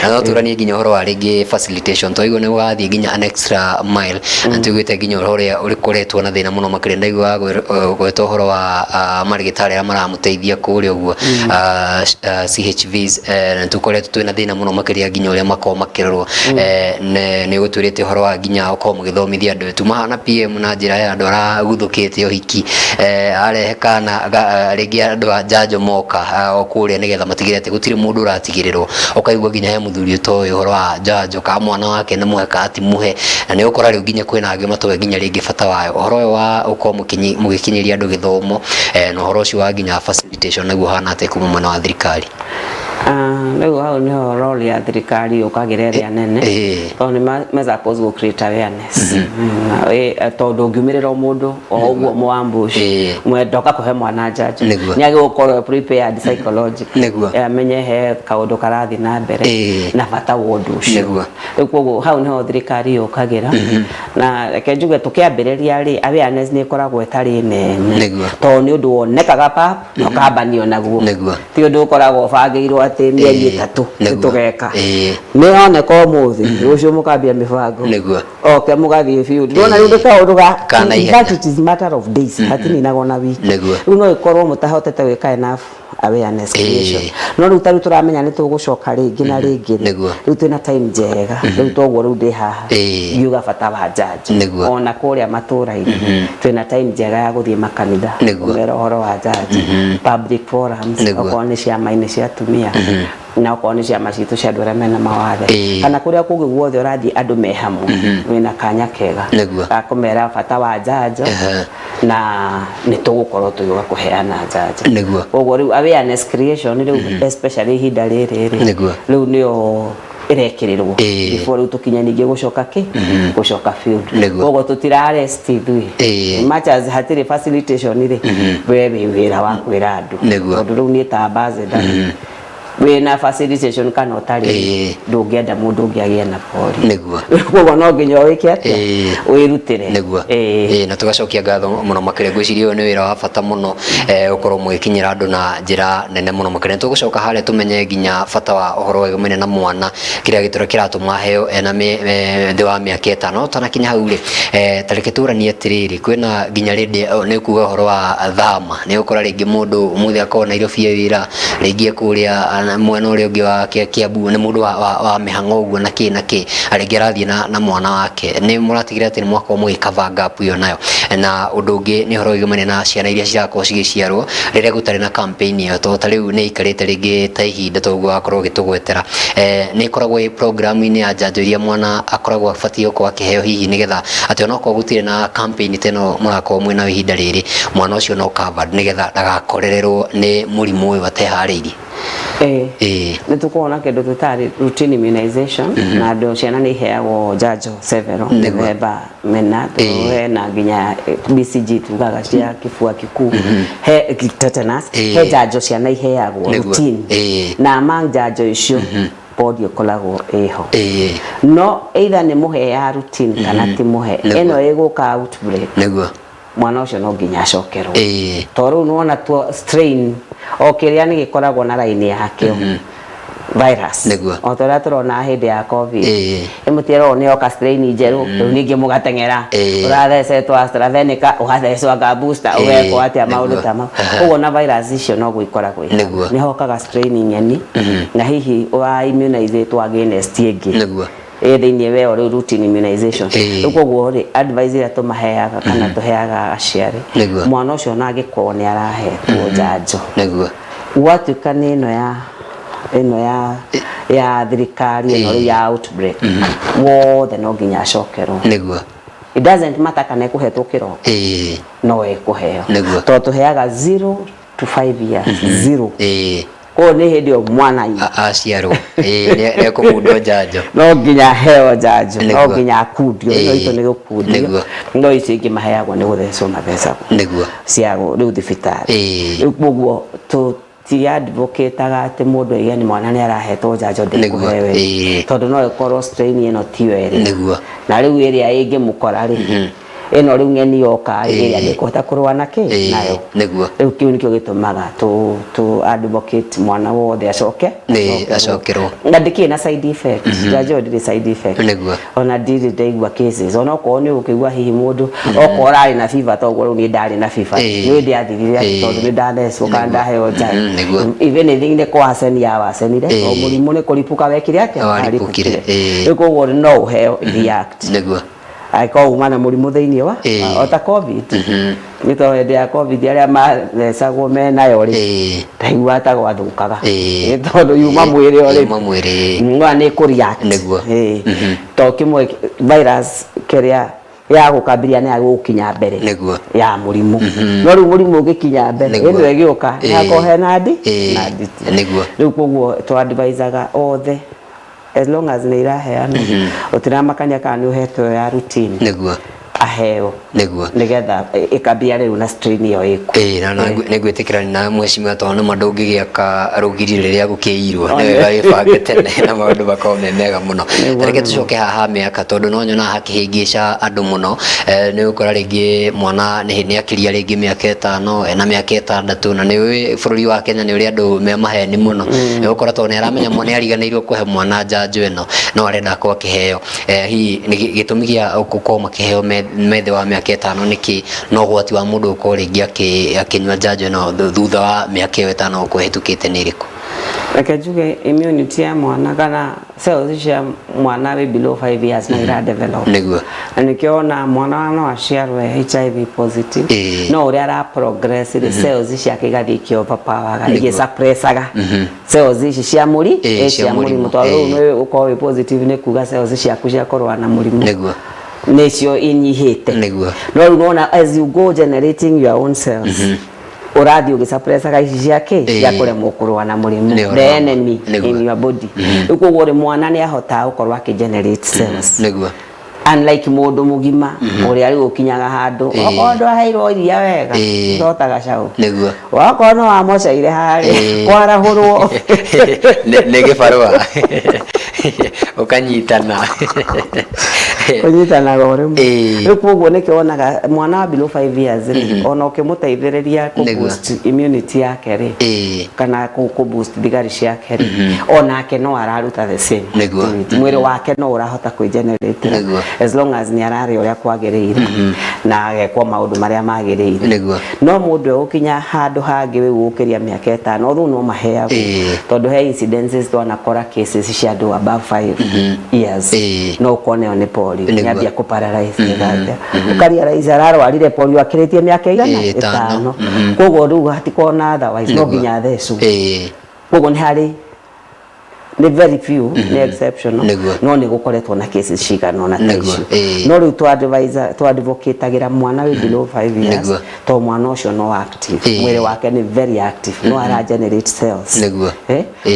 Na no tũranie nginya ũhoro wa rĩngĩ facilitation, twaigua nĩ ũgathiĩ nginya an extra mile, na tuiguĩte nginya ũhoro ũrĩa ũkoretwo na thĩna mũno makĩria, ndaigua gweta ũhoro wa marĩgĩtarĩ arĩa maramũteithia kũrĩa ũguo, CHVs, na tũkoretwo twĩna thĩna mũno makĩria nginya ũrĩa makoragwo makĩrorwo. Nĩ ũgũtwĩrĩte ũhoro wa nginya ũkorwo mũgĩthomithia andũ tuma hana PM na njĩra ya andũ araguthũkĩte ũhiki, arehe kana rĩngĩ andũ a njanjo moka o kũrĩa nĩgetha matigĩrĩre atĩ gũtirĩ mũndũ ũratigĩrĩrwo. Ũkaigua nginya he mũthuri ũtoĩ ũhoro wa njanjo kana mwana wake nĩ mũhe kana ti mũhe, na nĩ ũgũkora rĩu nginya kwĩna angĩ matoĩ nginya rĩngĩ bata wayo. Ũhoro ũyũ wa ũkorwo mũgĩkinyĩria andũ gĩthomo, na ũhoro ũcio wa nginya facilitation naguo ũhana atĩa kuma mwena wa thirikari? Rĩu hau nĩho role ya thirikari yũkagĩra ĩrĩa nene, tondũ nĩ me supposed gũ create awareness. Tondũ ũngiumĩrĩra o mũndũ o ũguo mũ ambush, ndoka kũhe mwana njanjo, nĩ agĩrĩirwo gũkorwo prepared psychologically, amenye he kaũndũ karathiĩ na mbere na bata wa ũndũ ũcio. Rĩu koguo hau nĩho thirikari yũkagĩra. Na reke njuge tũkĩambĩrĩria rĩ, awareness nĩ ĩkoragwo ĩtarĩ nene, tondũ nĩ ũndũ wonekaga pap na ũkambanio naguo. Ti ũndũ ũkoragwo ũbangĩirwo atĩ mĩeri 3 nĩtũgeka. Nĩ yoneka ũmũthĩ, rũciũ mũkambia mĩbango. Oke mũgathiĩ biũ. Ndĩrona rĩu nĩ kaũndũ ga Kana in ihenya. fact it is matter of days, hatininagwo na wiki. Rĩu no ĩkorwo mũtahotete gwĩka enough awareness creation. No rĩu ta rĩu tũramenya nĩ tũgũcoka rĩngĩ na rĩngĩ rĩ. Rĩu twĩna time njega. Rĩu toguo rĩu ndĩ haha ngiuga bata wa njanjo. Ona kũrĩa matũra-inĩ twĩna time njega ya gũthiĩ makanitha kũmera ũhoro wa njanjo, public forums, okorwo nĩ ciama-inĩ cia atumia, na okorwo nĩ ciama citũ cia andũ arĩa mena mawathe, kana kũrĩa kũngĩ guothe ũrathiĩ andũ me hamwe, wĩna kanya kega ga kũmera bata wa njanjo, na nĩ tũgũkorwo tũgĩũka kũheana njanjo. Koguo rĩu awareness creation rĩu especially ihinda rĩrĩ rĩ, rĩu nĩyo ĩrekĩrĩrwo before rĩu tũkinye ningĩ gũcoka kĩ gũcoka field. Koguo tũtira rest ithuĩ. Much as hatirĩ facilitation rĩ, we wĩ wĩra wa kwĩra andũ. Tondũ rĩu niĩ ta ambassador, wĩna facilitation kana ũtarĩ, ndũngĩenda mũndũ ũngĩ agĩe na polio. Koguo no nginya wĩke atĩa? Wĩrutĩre. Na tũgacokia ngatho mũno makĩria. Ngwĩciria ũyũ nĩ wĩra wa bata mũno, gũkorwo mũgĩkinyĩra andũ na njĩra nene mũno makĩria. Nĩ tũgũcoka harĩa tũmenye nginya bata wa ũhoro wĩgamaine na mwana, kĩrĩa gĩtũra kĩratũma aheo ena thĩ wa mĩaka 5. Tũtanakinya hau rĩ, ta reke tũranie atĩrĩrĩ, kwĩna nginya rĩndĩ nĩ kuga ũhoro wa thama, nĩ ũgũkora rĩngĩ mũndũ ũmũthĩ akorwo Nairobi e wĩra, rĩngĩ kũrĩa mwena ũrĩa ũngĩ wa Kiambu nĩ mũndũ wa mĩhang'o ũguo na kĩ na kĩ, rĩngĩ arathiĩ na mwana wake. Nĩ mũratigĩrĩra atĩ nĩ mwakorwo mũgĩ cover gap ĩyo nayo. Na ũndũ ũngĩ nĩ ũhoro wĩgamaine na ciana iria cirakorwo cigĩciarwo rĩrĩa gũtarĩ na campaign ĩyo, tondũ ta rĩu nĩ ĩikarĩte rĩngĩ ta ihinda toguo wakorwo ũgĩtũgwetera. Nĩ ĩkoragwo ĩ program-inĩ ya njanjo iria mwana akoragwo abatiĩ gũkorwo akĩheo hihi, nĩgetha atĩ onokorwo gũtirĩ na campaign ta ĩno mũrakorwo mwĩnayo ihinda rĩrĩ, mwana ũcio no covered, nĩgetha ndagakorererwo nĩ mũrimũ ũyũ ateharĩirie. Nĩ tũkoragwo na kĩndũ twĩtaga routine immunization, na andũ ciana nĩ iheagwo njanjo several mĩthemba mĩna, hena nginya BCG tugaga cia kĩbua gĩkuu, he tetanus, he njanjo ciana iheagwo routine, na among njanjo icio polio ĩkoragwo ĩho. No either nĩ mũhe ya routine kana ti mũhe, ĩno ĩgũka outbreak, mwana ũcio no nginya acokerwo. Tondũ rĩu nĩwona tuo strain o kĩrĩa nĩ gĩkoragwo na raini yakĩo virus, o ta ũrĩa tũrona hĩndĩ ya COVID, ĩmũtierwo nĩ yoka strain njerũ, rĩu ningĩ mũgateng'era, ũrathecetwo AstraZeneca, ũgathecwo anga booster, ũgekwo atĩa, maũndũ ta mau. Koguo na virus icio noguo ikoragwo ihana, nĩ hokaga strain ng'eni, na hihi wa immunizĩtwo against ĩngĩ ĩ thĩinĩ weo rĩu routine immunization. Rĩu koguo rĩ, advice ĩrĩa tũmaheaga kana tũheaga aciari, mwana ũcio ona angĩkorwo nĩ arahetwo njanjo, gwatuĩka nĩ ĩno ya ĩno ya Ya thirikari ĩno rĩu ya outbreak, wothe no nginya acokerwo. It doesn't matter kana ĩkũhetwo kĩroko, no ĩkũheo. Tondũ tũheaga 0 to 5 years, zero. Koguo nĩ hĩndĩ ĩyo mwana aciarwo nĩ ekũmundwo njanjo. No nginya aheo njanjo, no nginya akundio. Ĩno itũ nĩ gũkundio. No icio ingĩ maheagwo nĩ gũthecwo mathecagwo cia rĩu thibitarĩ. Rĩu koguo tũti advocate-aga atĩ mũndũ aige nĩ mwana nĩ arahetwo njanjo ndĩkũheo ĩngĩ. Tondũ no ĩkorwo strain ĩno tiyo ĩrĩa na rĩu ĩrĩa ĩngĩmũkora rĩ, ĩno rĩu ng'eni yoka rĩ, ĩrĩa ndĩkũhota kũrũa na kĩ nayo. Rĩu kĩu nĩkĩo gĩtũmaga tũ advocate mwana wothe acoke. Acokerwo. Na ndĩkĩrĩ na side effect. Njanjo ĩyo ndĩrĩ side effect. Ona ndirĩ ndaigua cases, ona okorwo nĩ ũkĩigua hihi mũndũ okorwo ararĩ na fever, toguo rĩu niĩ ndarĩ na fever, nĩ ndĩathirire atĩ tondũ nĩ ndathecwo kana ndaheo njanjo. If anything, nĩ kũwaceni yawacenire, o mũrimũ nĩ kũripũka wekire atĩa? Waripũkire. Rĩu koguo no ũheo react angĩkorwo uma na mũrimũ thĩinĩ wa o ta COVID, nĩ tondũ hĩndĩ ya COVID arĩa mathecagwo menayo rĩ, ndaiguaga ta gwathũkaga. Nĩ tondũ yuma mwĩrĩ o rĩ, Yuma mwĩrĩ. Nĩwona nĩ kũ react. To kĩmwe virus kĩrĩa ya gũkambiria nĩ ya gũkinya mbere ya mũrimũ, no rĩu mũrimũ ũngĩkinya mbere, ĩno ĩgĩũka nĩ hena ndi na nditi. Rĩu koguo tũ advisaga othe, as long as nĩ iraheanwo, gũtiramakania kana nĩ ũhetwo ya routine, aheo nĩgetha ĩkambia rĩu na strain ĩyo ĩkuo. Ĩĩ, na nĩ ngwĩtĩkĩra na mheshimiwa, tondũ nĩma ndũngĩgĩaka rũgiri rĩrĩa gũkĩirwo. Nĩ wega wĩbange tene na maũndũ makorwo me mega mũno. Reke tũcoke haha mĩaka, tondũ no nyonaga hakĩhĩngĩca andũ mũno. Nĩ ũgũkora rĩngĩ mwana nĩ akĩria rĩngĩ mĩaka 5, ena mĩaka 6, na nĩ ũĩ bũrũri wa Kenya nĩ ũrĩ andũ me maheni mũno. Nĩ ũgũkora tondũ nĩ aramenya nĩ ariganĩirwo kũhe mwana njanjo ĩno, no arenda akorwo akĩheo. Hihi nĩ gĩtũmi gĩa gũkorwo makĩheo me thĩ wa mĩaka 5 nĩkĩ, na ũgwati wa mũndũ gũkorwo rĩngĩ akĩnyua njanjo ĩno thutha wa mĩaka ĩyo 5 gũkorwo ĩhĩtũkĩte nĩ ĩrĩkũ? Reke njuge, immunity ya mwana kana cells cia mwana wĩ below 5 years no ira develop, na nĩkĩo ona mwana no aciarwe HIV positive, no ũrĩa ara progress rĩ, cells ciake igathiĩ ikĩ overpower, igĩsuppressaga cells ici cia mũri cia cia mũrimũ. Mũrimũ, tondũ rĩu nĩ ũkorwo wĩ positive nĩ kuga cells ciaku cia kũrũa na mũrimũ nĩcio inyihĩte. No rĩu nona as you go generating your own cells, ũrathiĩ ũgĩsuppressaga ici cia kĩ cia kũremwo kũrũa na mũrimũ, Nĩ ũhoro the wa ma. enemy in your body. Rĩu koguo rĩ, mwana nĩ ahotaga gũkorwo akĩ generate cells, unlike mũndũ mũgima ũrĩa rĩu ũkinyaga handũ, okorwo ndwaheirwo iria wega, ndota gacaũ, wakorwo no wamoceire harĩa kwarahũrwo. Nĩ gĩbarũa ũkanyitana. Kũnyitanaga o rĩmwe. Rĩu koguo nĩkĩo wonaga mwana wa below 5 years rĩ, ona ũkĩmũteithĩrĩria kũ boost immunity yake rĩ, kana kũ boost thigari ciake rĩ, onake no araruta the same activity. Mwĩrĩ wake no ũrahota kwĩgenerate as long as nĩ ararĩa ũrĩa kwagĩrĩire na agekwo maũndũ marĩa magĩrĩire. No mũndũ egũkinya handũ hangĩ wĩ gũkĩria mĩaka 5, although no maheagwo, tondũ he incidences twanakora cases cia andũ above 5 years, no ũkone ĩyo nĩ polio. Nĩambia kũ paralyze gĩgathia, ũkarealize ararwarire polio akĩrĩtie mĩaka igana? 5. 5. Koguo rĩu hatikorwo na otherwise, no nginya athecwo. Koguo nĩ harĩ, nĩ very few, nĩ exceptional, no nĩ gũkoretwo na cases cigana ũna ta icio. No rĩu tũ advocate-agĩra mwana wĩ below 5 years, tondũ mwana ũcio no active, mwĩrĩ wake nĩ very active, no ara generate cells.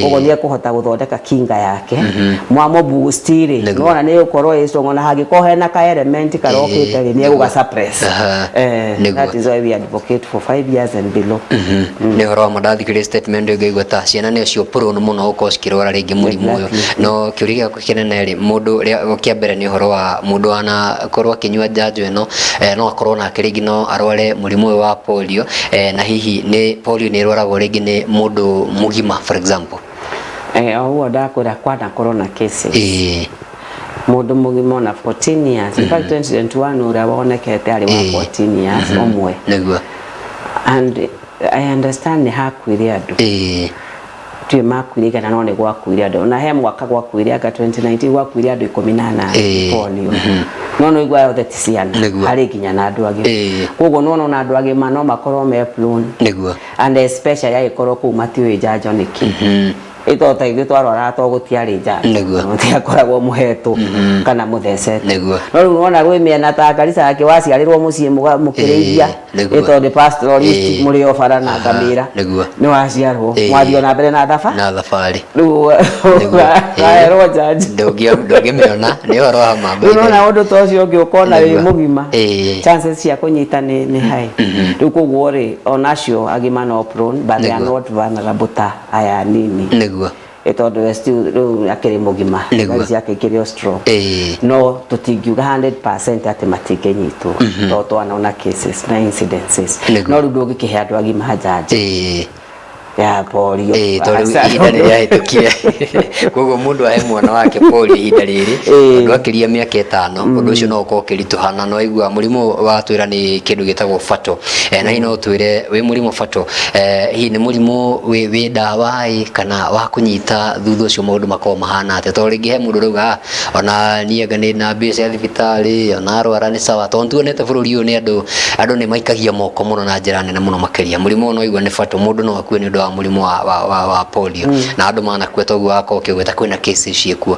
Koguo nĩ ekũhota gũthondeka kinga yake. Mwamũ boost rĩ, nĩwona nĩ ĩgũkorwo ĩ strong, ona hangĩkorwo hena ka element karokĩte rĩ, nĩ egũga suppress. That is why we advocate for 5 years and below. Nĩ ũhoro wa ma, ndathikĩrĩria statement ĩyo ngaigua ta ciana nĩ cio prone mũno gũkorwo cikĩrwara rĩngĩ mũrimũ ũyũ. No kĩũria gĩakwa kĩnene rĩ, mũndũ kĩa mbere nĩ ũhoro wa mũndũ wanakorwo akĩnyua njanjo ĩno, no akorwo nake rĩngĩ no arware mũrimũ ũyũ wa polio, na hihi nĩ polio nĩ ĩrwaragwo rĩngĩ nĩ mũndũ mũgima, for example? O ũguo ndakwĩra, kwanakorwo na cases mũndũ mũgima ona 14 years. In fact, 2021 ũrĩa wonekete arĩ wa 14 years ũmwe. And I understand nĩ hakuire andũ, tiũ makuire igana, no nĩ gwakuire andũ. Na he mwaka gwakuire anga 2019, gwakuire andũ 18 polio, no no igua yothe ti ciana. Harĩ nginya na andũ angĩ. Koguo nĩwona ona andũ agima no makorwo me prone, and especially agĩkorwo kũu matiũĩ njanjo nĩkĩ. Ĩto ta ithuĩ twarwaraga to gũtiarĩ njanjo. Nĩguo. Gũtiakoragwo mũhetwo kana mũthecetwo. Nĩguo. No rĩu nĩwona gwĩ mĩena ta Garissa yake waciarĩrwo mũciĩ mũkĩrĩithia. Nĩguo. Ĩ tondũ pastoralist mũrĩ o bara na ngamĩra. Nĩguo. Nĩ waciarwo. Mwathiĩ ona mbere na thabarĩ. Na thabarĩ. Rĩu waherwo njanjo. Ndũngĩmĩona nĩ ũhoro wa ma. Rĩu nĩwona ũndũ ta ũcio ũngĩ ũkona wĩ mũgima. Chances cia kũnyita nĩ high. Rĩu koguo rĩ ona acio agima no prone but they are not vulnerable ta aya anini. Nĩguo. Ĩ tondũ we still rĩu akĩrĩ mũgima. Nĩguo. Ngari ciake ikĩrĩ o strong. No tũtingiuga 100% atĩ matingĩnyitwo tondũ twanona cases na incidences. Nĩguo. No rĩu ndũngĩkĩhe andũ agima njanjo ya polio. Tondũ Aca. ihinda nĩ rĩahĩtũkire, koguo mũndũ ahe mwana wake polio ihinda rĩrĩ ũndũ akĩria mĩaka 5, ũndũ ũcio no ũkorwo ũkĩritũha. Na no waigua mũrimũ watwĩra nĩ kĩndũ gĩtagwo fatal, na hihi no ũtwĩre wĩ mũrimũ fatal, hihi nĩ mũrimũ wĩ ndawa ĩ kana wa kũnyita thutha ũcio maũndũ makoragwo mahana atĩa? Tondũ rĩngĩ he mũndũ ũrauga, "Ah, ona niĩ anga nĩ na mbia cia thibitarĩ, ona arwara nĩ sawa." Tondũ tuonete bũrũri ũyũ nĩ andũ nĩ maikagia moko mũno na njĩra nene mũno makĩria. Mũrimũ ũyũ no waigua nĩ fatal, mũndũ no akue nĩ ũndũ wa mũrimũ wa polio, na andũ manakua toguo wakorwo ũkĩgweta kwĩna cases ciĩkuo.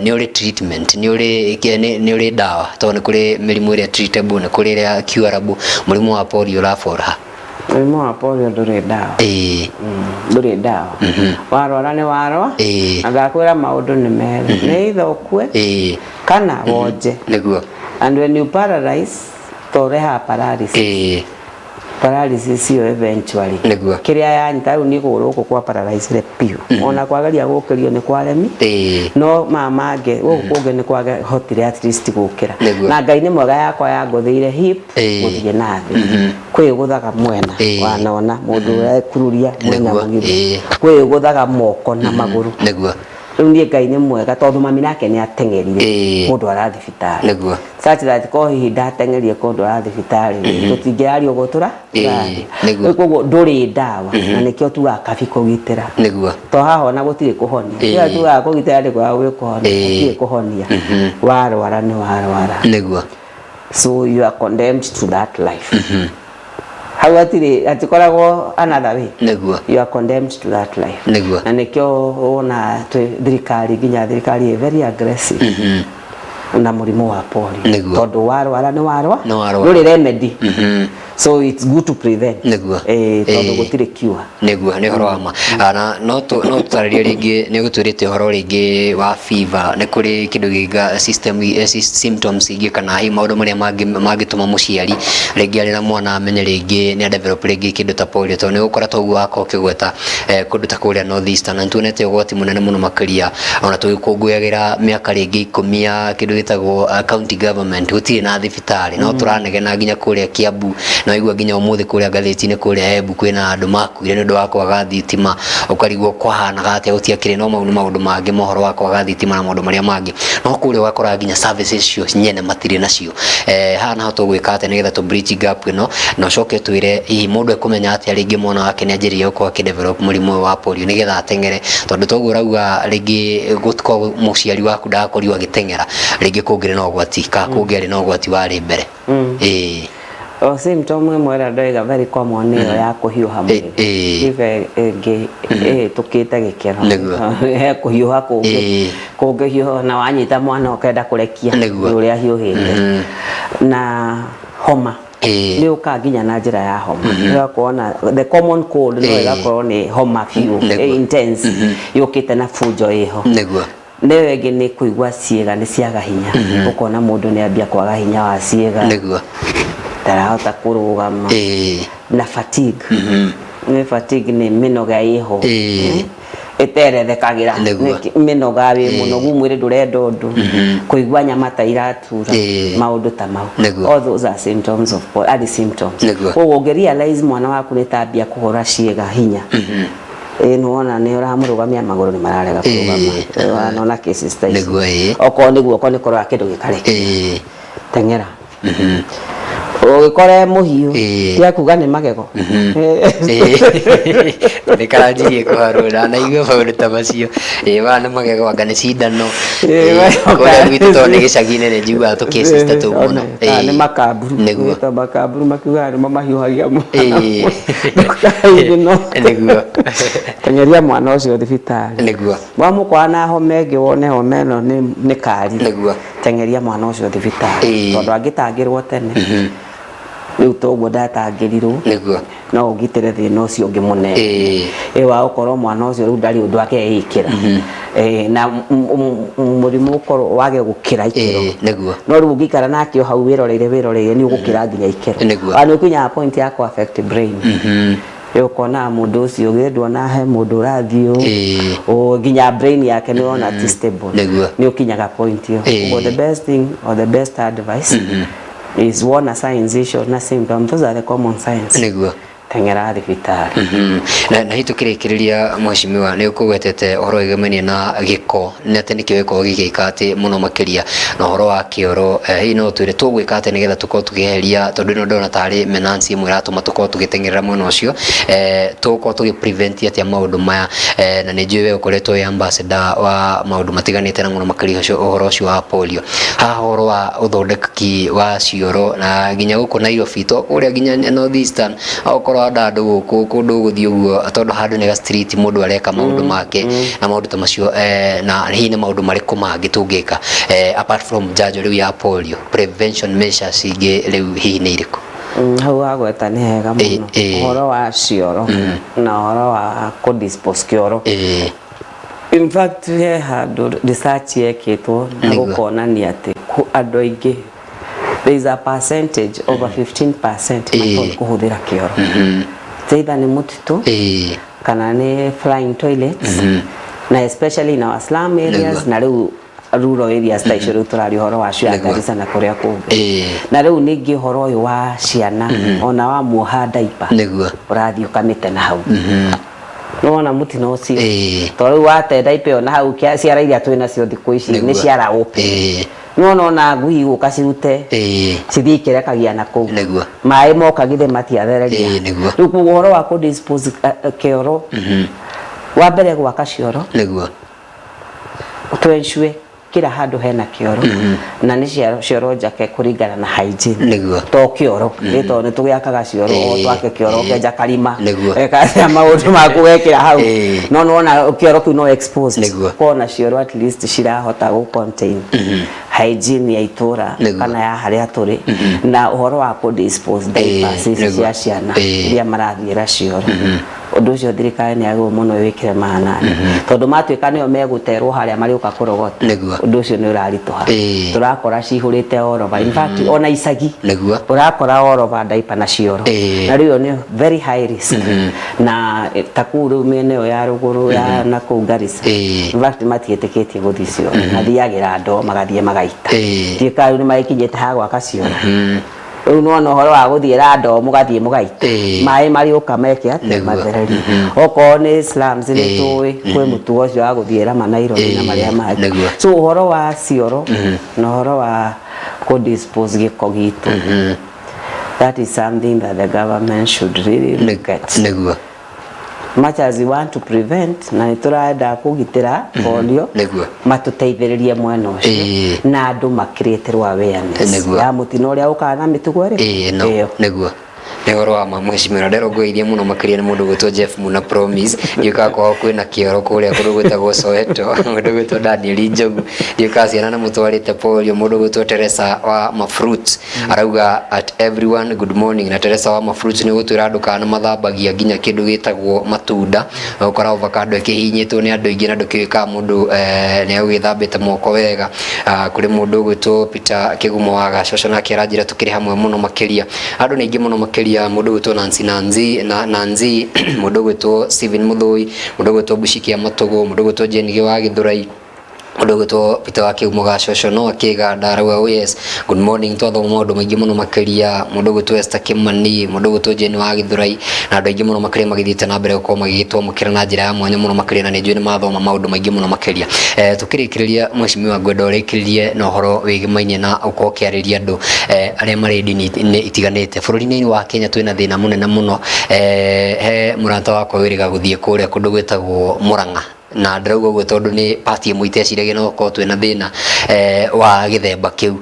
Nĩ ũrĩ treatment, nĩ ũrĩ ndawa? Tondũ nĩ kũrĩ mĩrimũ ĩrĩa treatable, nĩ kũrĩ ĩrĩa curable. Mũrimũ wa polio ũrabora ha? Mũrimũ wa polio ndũrĩ ndawa. Ndũrĩ ndawa. Warwara nĩ warwa. Na ndakwĩra maũndũ nĩ merĩ. Nĩ either ũkue kana wonje. Nĩguo. And when you paralyze, to ũrehaga paralysis. Paralysis ĩyo eventually. Nĩguo. Kĩrĩa yanyita rĩu nĩ kũgũrũ gũkũ kwa paralyzire biũ. Ona kwagaria gũkĩrio nĩ kwaremi. No maya mangĩ gũkũ kũngĩ nĩ kwahotire at least gũkĩra. Nĩguo. Na Ngai nĩ mwega, yakwa yangũthĩire hip gũthiĩ na thĩ. Kwĩ ũgũthaga mwena wanona mũndũ ũrekururia mwena mũgima. Kwĩ ũgũthaga moko na magũrũ. Nĩguo. Rĩu niĩ Ngai nĩ mwega tondũ mami nake nĩ ateng'erire kũndwara thibitarĩ. Nĩguo. Such that ko hihi ndateng'erire kũndwara thibitarĩ tũtingĩraria ũguo tũraria. Nĩguo. Rĩu koguo ndũrĩ ndawa, na nĩkĩo tugaga kabi kũgitĩra. Nĩguo. To haha ona gũtirĩ kũhonia. Kĩrĩa tugaga kũgitĩra nĩ kwaga gwĩ kũhonia. Gũtirĩ kũhonia. Warwara nĩ warwara. Nĩguo. So you are condemned to that life. Hau hatirĩ hatikoragwo another way. Nĩguo. You are condemned to that life. Nĩguo. Na nĩkĩo wona thirikari, nginya thirikari ĩ very aggressive na mũrimũ wa polio. Nĩguo. Tondũ warwara nĩ warwa. Nĩ warwara. Ndũrĩ remedy. So it's good to prevent. Nĩguo. Tondũ gũtirĩ cure. Nĩguo, nĩ ũhoro wa ma. Na no tũtarĩrie rĩngĩ, nĩ ũgũtwĩrĩte ũhoro rĩngĩ wa fever, nĩ kũrĩ kĩndũ gĩga system, symptoms ingĩ kana hihi maũndũ marĩa mangĩtũma mũciari rĩngĩ arĩ na mwana amenye rĩngĩ nĩ develop rĩngĩ kĩndũ ta polio? Tondũ nĩ ũgũkora toguo wakorwo ũkĩgweta kũndũ ta kũrĩa North Eastern, na nĩtuonete ũgwati mũnene mũno makĩria ona tũgĩkũngũyagĩra mĩaka rĩngĩ 10 ya kĩndũ gĩtagwo county government, gũtirĩ na thibitarĩ, no tũranegena nginya kũrĩa Kiambu, na waigua nginya ũmũthĩ kũrĩa ngathĩti-inĩ kũrĩa Embu kwĩna andũ makuire nĩ ũndũ wa kwaga thitima, ũkarigwo kwahanaga atĩa gũtiakĩrĩ. No mau nĩ maũndũ mangĩ, mohoro wa kwaga thitima na maũndũ marĩa mangĩ, no kũrĩa ũgakora nginya services icio nyene matirĩ nacio. Haha naho tũgwĩka atĩa nĩgetha tũ bridge gap ĩno? Na ũcoke twĩre hihi mũndũ ekũmenya atĩa rĩngĩ mwana wake nĩ anjĩrĩria gũkorwo akĩdevelop mũrimũ ũyũ wa polio, nĩgetha ateng'ere? Tondũ toguo ũrauga rĩngĩ gũtikorwo mũciari waku ndagakorirwo agĩteng'era rĩngĩ kũngĩrĩ na ũgwati, kana kũngĩarĩ na ũgwati warĩ mbere. O symptom ĩmwe ĩrĩa ndoiga very common nĩ ĩyo ya kũhiũha mwĩrĩ. Fever ĩngĩ ĩhĩtũkĩte gĩkĩro. Nĩguo. He kũhiũha kũngĩ. Kũngĩhiũha na wanyita mwana ũkenda kũrekia Nĩguo. nĩ ũrĩa ahiũhĩte. Na homa. Nĩ ũkaga nginya na njĩra ya homa. Ũgakorwo na the common cold, no ĩgakorwo nĩ homa biũ, intense, yũkĩte na bunjo ĩho. Nĩguo. Nĩyo ĩngĩ nĩ kũigua ciĩga nĩ ciaga hinya. Ũkona mũndũ nĩ ambia kwaga hinya wa ciĩga. Nĩguo. Ndarahota kũrũgama. Na fatigue. Nĩ fatigue, nĩ mĩnoga ĩho. Ĩterethekagĩra. Nĩguo. Mĩnoga, wĩ mũnogu mwĩrĩ, ndũrenda ũndũ, kũigua nyama ta iratura, maũndũ ta mau. Nĩguo. All those are symptoms of early symptoms. Nĩguo. Koguo ũngĩ realize mwana waku nĩ tambia kũhũra ciĩga hinya, ĩ nĩwona nĩ ũramũrũgamia magũrũ nĩ mararega kũrũgama, wanona cases ta icio. Nĩguo. Okorwo nĩ guoko nĩ kũroya kĩndũ gĩkareka, teng'era. Ũgĩkora e mũhiũ, Ĩĩ. tiga kuga nĩ magego. Nĩ karanjirie kũharwo ndanaigua maũndũ ta macio. Ĩĩ wa nĩ magego, anga nĩ cindano. Ĩĩ, Kũrĩa gwitũ tondũ nĩ gĩcagi-inĩ nĩ njiguaga tũkĩcista tũu mũno. Kana nĩ makamburu. Nĩguo. Nĩtwa makamburu makiugaga nĩmo mahiũhagia mwana. Ĩĩ. Ndũkaigĩ no. Nĩguo. Teng'eria mwana ũcio thibitarĩ. Nĩguo. Wamũkora na homa ĩngĩ wone homa ĩno nĩ kari. Nĩguo. Teng'eria mwana ũcio thibitarĩ. Ĩĩ. Tondũ angĩtangĩrwo tene, rĩu toguo ndatangĩrirwo, Nĩguo. no ũgitĩre thĩna ũcio ũngĩ mũnene. Ĩĩ. Ĩ wa gũkorwo mwana ũcio rĩu ndarĩ ũndũ akeĩkĩra. Na mũrimũ ũkorwo wage gũkĩra ikĩro. Ĩĩ, nĩguo. No rĩu ũngĩikara nake o hau wĩroreire wĩroreire nĩ ũgũkĩra nginya ikĩro. Nĩguo. Ona nĩ ũkinyaga point ya kũ affect brain. Rĩu ũkona mũndũ ũcio githĩ nduona he mũndũ ũrathiĩ ũũ. Ĩĩ. Ũ nginya brain yake nĩ ũrona ti stable. Nĩguo. Nĩ ũkinyaga point ĩyo. Ĩĩ. Ũguo the best thing or the best advice is wona signs icio na symptoms, those are the common signs. Nĩguo. Teng'era thibitarĩ. Na hihi tũkĩrĩkĩrĩria mheshimiwa, nĩ ũkũgwetete ũhoro wĩgemainie na gĩko nĩ atĩ nĩkĩo gĩkoragwo gĩgĩka atĩ mũno makĩria na ũhoro wa kĩoro, hihi no ũtwĩre tũgwĩka atĩa nĩgetha tũkorwo tũkĩeheria, tondũ ĩno ndĩrona tarĩ menace ĩmwe ĩratũma tũkorwo tũgĩteng'erera mwena ũcio, tũgũkorwo tũgĩ prevent atĩa maũndũ maya, na nĩ njũĩ we ũkoretwo wĩ ambassador wa maũndũ matiganĩte na mũno makĩria ũhoro ũcio wa polio. Haha ũhoro wa ũthondeki wa cioro na nginya gũkũ Nairobi to kũrĩa nginya North Eastern, okorwo andũ gũkũ kũndũ ũgũthiĩ ũguo tondũ handũ nĩ ga street mũndũ areka maũndũ make na maũndũ ta macio, na hihi nĩ maũndũ marĩkũ mangĩ tũngĩka, apart from njanjo rĩu ya polio, prevention measures ingĩ rĩu hihi nĩ irĩkũ? Hau wagweta nĩ hega mũno. Ũhoro wa cioro na ũhoro wa kũ dispose kĩoro. In fact he handũ research yekĩtwo na gũkonania atĩ andũ aingĩ, there is a percentage over 15% matoĩ kũhũthĩra kĩoro. Either nĩ mũtitũ kana nĩ flying toilets, na especially in our slum areas na rĩu rural areas ta icio rĩu tũraria ũhoro wacio ya Garissa na kũrĩa kũngĩ. Na rĩu ningĩ ũhoro ũyũ wa ciana ona wa muoha diaper ũrathiĩ ũkamĩte na hau. Nĩwona mũtino ũcio? Tondũ rĩu wate diaper ĩyo na hau, ciara iria twĩ nacio thikũ ici nĩ ciara open. Nĩwona ona ngui igũka cirute cithiĩ ikĩrekagia na kũu. Maĩ moka githĩ matiathereria. Rĩu koguo ũhoro wa kũ dispose kĩoro, wa mbere gwaka cioro, to ensure kila handũ hena kĩoro, na nĩ cioro njake kũringana na hygiene. To kĩoro nĩ tondũ nĩ tũgĩakaga cioro o twake kĩoro, ũkenja karima, ekacia maũndũ maku wekĩra hau, no nĩwona kĩoro kĩu no exposed. Kona cioro at least cirahota gũ contain hygiene ya itũra kana ya harĩa tũrĩ, na ũhoro wa kũ dispose diapers ici cia ciana iria marathiĩra cioro. Ũndũ ũcio thirikari nĩ yagĩrĩirwo mũno ĩwĩkĩre maanani, tondũ matuĩka nĩo megũterwo harĩa marĩũka kũrogota, ũndũ ũcio nĩ ũraritũha. Tũrakora cihũrĩte all over, in fact ona icagi ũrakora all over diaper na cioro, na rĩu ĩyo nĩ very high risk, na ta kũu rĩu mĩena ĩyo ya rũgũrũ ya na kũu Garissa, in fact matiĩtĩkĩtie gũthiĩ cioro, mathiagĩra ndoo magathiĩ magaita. Ndiũĩ kana rĩu nĩ magĩkinyĩte ha gwaka cioro. Rĩu nĩwona ũhoro wa gũthiĩra ndoo mũgathiĩ mũgaita, maĩ marĩũka meke atĩa? Mathererie. Okorwo nĩ slums nĩ tũĩ kwĩ mũtugo ũcio wa gũthiĩra manairobi na marĩa mangĩ. So ũhoro wa cioro na ũhoro wa kũ dispose gĩko gitũ, that is something that the government should really look at. Much as we want to prevent na nĩ tũrenda kũgitĩra polio, matũteithĩrĩrie mwena ũcio na andũ makĩrĩtĩrwo awareness ya mũtino ũrĩa ũkaga na mĩtugo ĩrĩkũ ĩyo. Nĩguo nĩ ũhoro wa ma mheshimiwa, nderũngũirie mũno makĩria nĩ mũndũ gwĩtwo Jeff Muna Promise, ndiũkaga kwao kwĩna kĩoro kũrĩa kũndũ gwĩtagwo Soweto, mũndũ gwĩtwo Daniel Njogu, ndiũkaga ciana na mũtwarĩte polio, mũndũ gwĩtwo Teresa wa Mafruit arauga at everyone good morning, na Teresa wa Mafruit nĩ gũtwĩra andũ kana mathambagia nginya kĩndũ gĩtagwo matunda, ũkora avocado ĩkĩhihinyĩtwo nĩ andũ aingĩ na ndũkĩũĩ kana mũndũ nĩ agwĩthambĩte moko wega. Kũrĩ mũndũ ũgwĩtwo Peter Kĩgumo wa Gacoco, nake aranjĩra tũkĩrĩ hamwe mũno makĩria, andũ nĩ aingĩ mũno makĩria, mũndũ ũgwĩtwo Nancy Nanzi na Nanzi, mũndũ ũgwĩtwo Steven Mũthũi, mũndũ ũgwĩtwo Bushiki ya Matũgũ, mũndũ ũgwĩtwo Jane wa Gĩthũrai. Mũndũ ũgwĩtwo Peter wa Kĩhumo Gacoco no akĩganda arauga, "Oh yes, good morning." Twathoma maũndũ maingĩ mũno makĩria. Mũndũ ũgwĩtwo Esther Kimani, mũndũ ũgwĩtwo Jane wa Gĩthũrai na andũ aingĩ mũno makĩria magĩthiĩte na mbere gũkorwo magĩgĩtwamũkĩra na njĩra ya mwanya mũno makĩria, na nĩ njũĩ nĩ mathoma maũndũ maingĩ mũno makĩria. Tũkĩrĩkĩrĩria, mheshimiwa, ngwenda ũrĩkĩrĩrie na ũhoro wĩgĩmainie na ũkorwo ũkĩarĩria andũ arĩa marĩ ndini-inĩ itiganĩte bũrũri-inĩ wa Kenya. Twĩna thĩna mũnene mũno. He mũrata wakwa wĩrĩga gũthiĩ kũrĩa kũndũ gwĩtagwo Mũrang'a, na ndĩrauga ũguo tondũ nĩ party ĩmwe iteciragia no gũkorwo twĩna thĩna wa gĩthemba kĩu.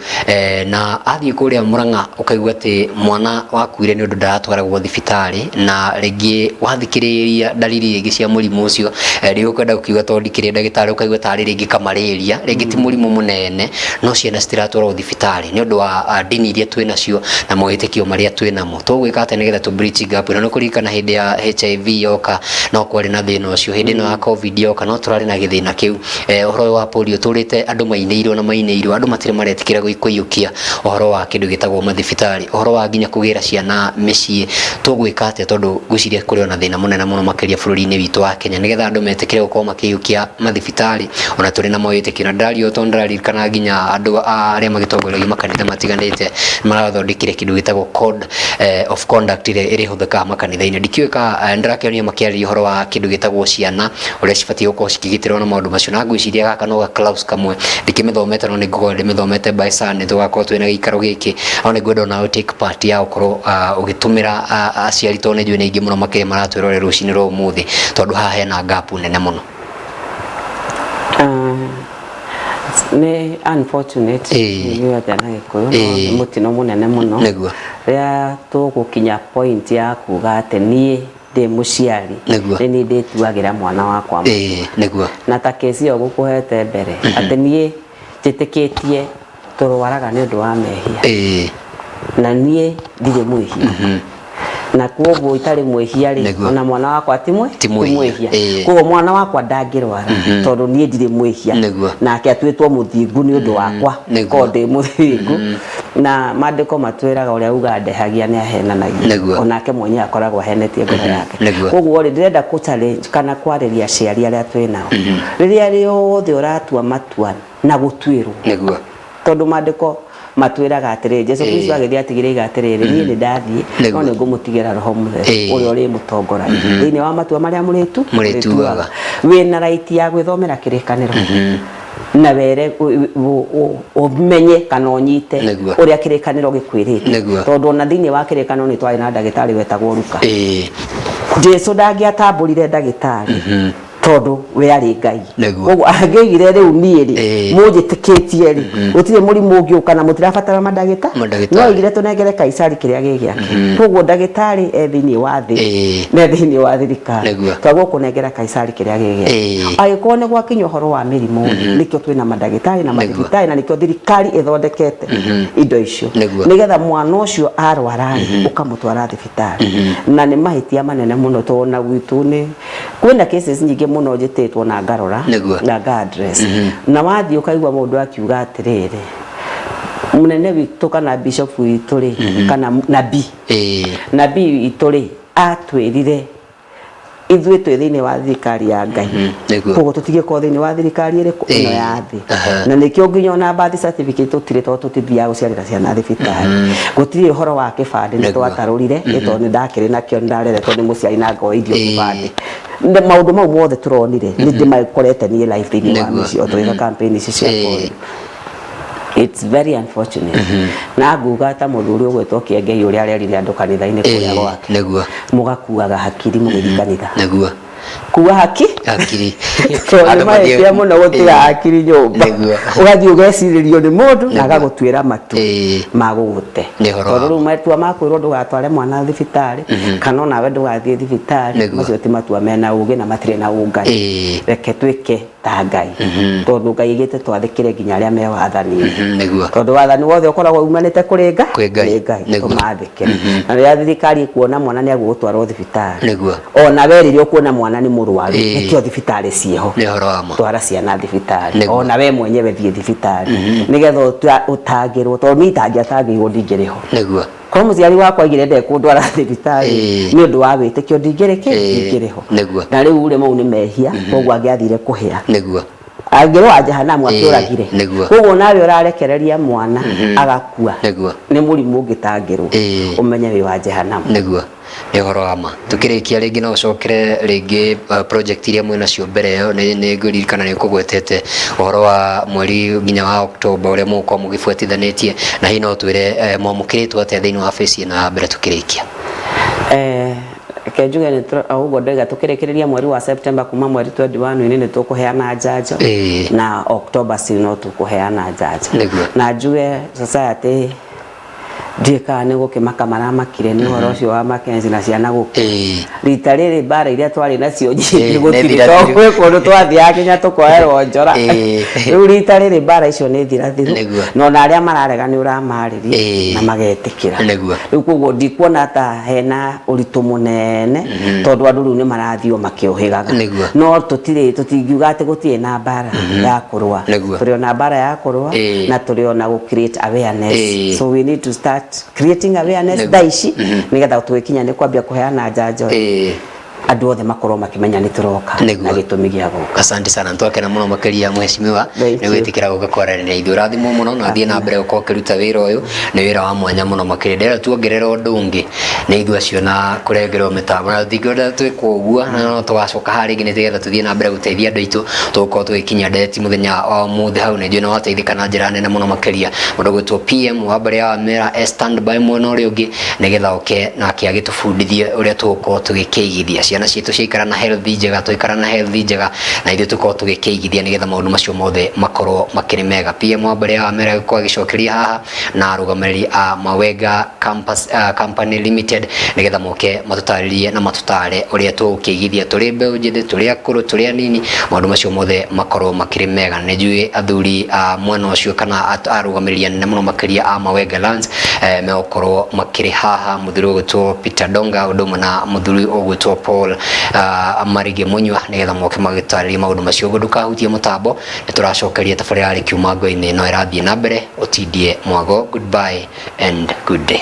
Na athiĩ kũrĩa Mũrang'a ũkaigua atĩ mwana wakuire nĩ ũndũ ndaratwaragwo thibitarĩ, na rĩngĩ wathikĩrĩria dalili rĩngĩ cia mũrimũ ũcio, ndigũkwenda gũkiuga tondũ ndikĩrĩ ndagĩtarĩ, ũkaigua tarĩ rĩngĩ kamalaria, rĩngĩ ti mũrimũ mũnene, no ciana citiratwarwo thibitarĩ nĩ ũndũ wa ndini iria twĩ nacio na mawĩtĩkio marĩa twĩ namo. Tũgwĩka atĩa nĩgetha tũ bridge gap ĩno? Nĩ kũririkana hĩndĩ ya HIV yoka no kwarĩ na thĩna ũcio, hĩndĩ ĩno ya COVID yoka no tũrarĩ na gĩthĩna kĩu. Ũhoro ũyũ wa polio tũrĩte andũ mainĩirwo na mainĩirwo, andũ matirĩ maretĩkĩra kũiyũkia ũhoro wa kĩndũ gĩtagwo mathibitarĩ, ũhoro wa nginya kũgĩra ciana mĩciĩ. Tũgwĩka atĩa? Tondũ ngwĩciria kũrĩ ona thĩna mũnene mũno makĩria bũrũri-inĩ witũ wa Kenya nĩgetha andũ metĩkĩre gũkorwo makĩiyũkia mathibitarĩ ona tũrĩ na mawĩtĩkio. Na ndĩraria ũũ tondũ ndĩraririkana nginya andũ arĩa magĩtongoragia makanitha matiganĩte marathondekire kĩndũ gĩtagwo code of conduct ĩrĩa ĩrĩhũthĩkaga makanitha-inĩ. Ndikĩũĩ ka ndĩrakĩonire makĩarĩria ũhoro wa kĩndũ gĩtagwo ciana ũrĩa cibatiĩ gũkorwo cikĩgitĩrwo na maũndũ macio, na ngwĩciria gaka no ga clause kamwe. Ndikĩmĩthomete, no nĩngũkorwo ndĩmĩthomete by Sunday tũgakorwo twĩna gĩikaro gĩkĩ. No nĩngwenda onawe take part ya gũkorwo ũgĩtũmĩra aciari, tondũ nĩ njũĩ nĩ aingĩ mũno makĩria maratwĩrorera rũcinĩ rwa ũmũthĩ, tondũ haha hena gap nene mũno. Nĩ unfortunate nĩ atĩa na Gĩkũyũ, no nĩ mũtino mũnene mũno rĩrĩa tũgũkinya point ya kuga atĩ niĩ ndĩ mũciari nĩ niĩ ndĩtuagĩra mwana wakwa matua. Na ta kesi ĩyo gũkũhete mbere atĩ niĩ njĩtĩkĩtie tũrwaraga nĩ ũndũ wa mehia na niĩ ndirĩ mwĩhia, na kwoguo itarĩ mwĩhia rĩ, ona mwana wakwa ti mwĩ Ti mwĩhia. Koguo mwana wakwa ndangĩrwara tondũ niĩ ndirĩ mwĩhia, nake atuĩtwo mũthingu nĩ ũndũ wakwa korwo ndĩ mũthingu. Na maandĩko matwĩraga ũrĩa uga ndehagia nĩ ahenanagia, onake mwenyewe akoragwo ahenetie ngoro yake. Koguo rĩ, ndĩrenda kũ challenge kana kwarĩria aciari arĩa twĩ nao, rĩrĩa rĩothe ũratua matua na gũtuĩrwo, tondũ maandĩko matwĩraga atĩrĩrĩ, Jesu Kristo agĩthiĩ atigire iga atĩrĩrĩ, niĩ nĩ ndathiĩ, no nĩ ngũmũtigĩra Roho Mũtheru ũrĩa ũrĩmũtongoragia thĩinĩ wa matua marĩa mũrĩtu mũrĩtuaga. Wĩna right ya gwĩthomera kĩrĩkanĩro na were ũmenye kana ũnyite ũrĩa kĩrĩkanĩro gĩkwĩrĩte, tondũ ona thĩinĩ wa kĩrĩkanĩro nĩ twarĩ na ndagĩtarĩ wetagwo Luka. Jesu ndangĩatambũrire ndagĩtarĩ tondũ we arĩ Ngai. Koguo angĩoigire rĩu niĩ rĩ, mũnjĩtĩkĩtie rĩ, gũtirĩ mũrimũ ũngĩũka na mũtirabatara mandagĩta, Mandagĩtarĩ. No oigire tũnengere Kaisari kĩrĩa gĩ gĩake. Koguo ndagĩtarĩ e thĩinĩ wa thĩ na e thĩinĩ wa thirikari, twagwo kũnengera Kaisari kĩrĩa gĩ gĩake. Angĩkorwo nĩ gwakinya ũhoro wa mĩrimũ rĩ, nĩkĩo twĩna mandagĩtarĩ na mathibitarĩ, na nĩkĩo thirikari ĩthondekete indo icio nĩgetha mwana ũcio arwara rĩ, ũkamũtwara thibitarĩ. Na nĩ mahĩtia manene mũno, tondũ ona gwitũ nĩ kwĩna cases nyingĩ mũno njĩtĩtwo na ngarora na nga address, na wathiĩ ũkaigua mũndũ akiuga atĩrĩrĩ, mũnene witũ kana bishop witũ rĩ, kana nabii, nabii witũ rĩ, atwĩrire ithuĩ twĩ thĩinĩ wa thirikari ya Ngai, koguo tũtigĩkorwo thĩinĩ wa thirikari ĩrĩkũ ĩno ya thĩ. Na nĩkĩo nginya ona birth certificate tũtirĩ, tondũ tũtithiaga gũciarĩra ciana thibitarĩ. Gũtirĩ ũhoro wa kĩbandĩ, nĩ twatarũrire nĩ tondũ nĩ ndakĩrĩ nakĩo, nĩ ndareretwo nĩ mũciari na ngoithio kĩbandĩ. Na maũndũ mau mothe tũronire nĩ ndĩmakorete niĩ live thĩinĩ wa mĩciĩ o tũgĩka campaign ici cia polio. It's very unfortunate. Na nguga ta mũthuri ũgwĩtwo Kĩengei ũrĩa arerire andũ kanitha-inĩ kũrĩa gwake, mũgakuaga hakiri mũgĩthiĩ kanitha. Kua haki Hakiri. Tondũ Andũ nĩ mahĩtia mũno gũtiga hakiri nyũmba, ũgathiĩ ũgecirĩrio nĩ mũndũ na agagũtuĩra matu ma gũgũte. Nĩ ũhoro Tondũ wa rĩu matua ma kwĩrwo ndũgatware mwana thibitarĩ kana onawe ndũgathiĩ thibitarĩ, macio ti matua mena ũgĩ na matirĩ na ũngai. Reke twĩke ta Ngai, tondũ Ngai aigĩte twathĩkĩre nginya arĩa me wathani-inĩ. Tondũ wathani wothe ũkoragwo umanĩte kũrĩ Ngai, Kwĩ Ngai. kũrĩ Ngai, tũmathĩkĩre. Na rĩrĩa thirikari ĩkuona mwana nĩ agũgũtwarwo thibitarĩ, Nĩguo. Ona we rĩrĩa ũkuona mwana nĩ mũrwaru, nĩkĩo thibitarĩ ciĩho. Nĩ ũhoro wa ma. Twara ciana thibitarĩ. Ona we mwenyewe thiĩ thibitarĩ nĩgetha ũtangĩrwo, tondũ niĩ itangĩatangĩirwo ndingĩrĩ ho. Korwo mũciari wakwa aigire ndekũndwara thibitarĩ nĩ ũndũ wa wĩtĩkio, ndingĩrĩ kĩ, ndingĩrĩ ho. Na rĩu rĩ, mau nĩ mehia, koguo angĩathire kũhĩa. Angĩrwo wa jehanamu akĩũragire. Nĩguo. Koguo nawe ũrarekereria mwana agakua Nĩguo. nĩ mũrimũ ũngĩtangĩrwo, ũmenye wĩ wa jehanamu. Nĩguo, nĩ ũhoro wa ma. Tukĩrĩkia rĩngĩ no ũcokere rĩngĩ project iria mwĩ nacio mbere ĩyo, nĩ ngũririkana nĩ ũkũgwetete ũhoro wa mweri nginya wa October ũrĩa mũgũkorwo mũgĩbuatithanĩtie, na hihi no ũtwĩre mwamũkĩrĩtwo atĩa thĩinĩ wa phase ĩno ya mbere tukĩrĩkia? Reke njuge nĩ o ũguo ndoiga, tũkĩrĩkĩrĩria mweri wa September kuma mweri 21 inĩ nĩ tũkũheana njanjo na October still no tũkũheana njanjo. Na njuge society ndiũĩ kana nĩ gũkĩmaka maramakire nĩ ũhoro ũcio wa Mackenzie na ciana gũkua. Rita rĩrĩ mbara iria twarĩ nacio nyingĩ Nĩ gũtirĩ, thirathiru. tondũ gwĩ kũndũ twathiaga nginya tũkoerwo njora. Rĩu rita rĩrĩ mbara icio nĩ thirathiru na ona arĩa mararega nĩ ũramarĩria na magetĩkĩra. Rĩu koguo ndikuona ta hena ũritũ mũnene tondũ andũ rĩu nĩ marathiĩ o makĩũhĩgaga. No tũtirĩ, tũtingiuga atĩ gũtirĩ na mbara ya kũrũa. Tũrĩ ona mbara ya kũrũa na tũrĩ ona gũ create awareness. So we need to start creating awareness thaa ici nĩgetha tũgĩkinya nĩ kwambia kũheana njanjo andũ othe makorwo makĩmenya nĩ tũroka na gĩtũmi gĩa gũka. Asante sana, twakena mũno makĩria mheshimiwa Thank nĩ you. gwĩtĩkĩra gũka kwaranĩria ithuĩ. Ũrathimwo mũno na thiĩ na mbere gũkorwo ũkĩruta wĩra ũyũ, nĩ wĩra wa mwanya mũno makĩria. Ndĩrenda tuongerere ũndũ ũngĩ nĩ ithuĩ acio na kũrengerwo mĩtambo, na tũtingĩenda twĩkwo ũguo, na no tũgacoka haha rĩngĩ nĩgetha tũthiĩ na mbere gũteithia andũ aitũ. Tũgũkorwo tũgĩkinyia ndereti mũthenya wa ũmũthĩ hau, na ithuĩ nĩ wateithĩka na njĩra nene mũno makĩria. Mũndũ ũgwĩtwo PM wa mbarĩ ya Wamera e stand by mwena ũrĩa ũngĩ nĩgetha oke nake agĩtũbundithie ũrĩa tũgũkorwo tũgĩkĩigithia ciana citũ ciaikara na health njega, twaikara na health njega na ithuĩ tũkorwo tũgĩkĩigithia nĩgetha maũndũ macio mothe makorwo makĩrĩ mega. PM wa mbarĩ ya Wamera agĩkorwo agĩcokeria haha na arũgamĩrĩri a Mawega Campus, Company Limited nĩgetha moke matũtarĩrie na matũtare ũrĩa tũgũkĩigithia tũrĩ mbeũ njĩthĩ, tũrĩ akũrũ, tũrĩ anini, maũndũ macio mothe makorwo makĩrĩ mega. Nĩ njũĩ athuri a mwena ũcio kana arũgamĩrĩri anene mũno makĩria a Mawega Lands megũkorwo makĩrĩ haha, mũthuri ũgwĩtwo Peter Donga ũndũ ũmwe na mũthuri ũgwĩtwo Paul Marige Mũnyua nĩgetha moke magĩtarĩrie maũndũ macio. Ũguo ndũkahutie mũtambo, nĩ tũracokeria tabarĩra ya Rĩkiuma Ngo-inĩ ĩno ĩrathiĩ na mbere, ũtindie mwago. Goodbye and good day.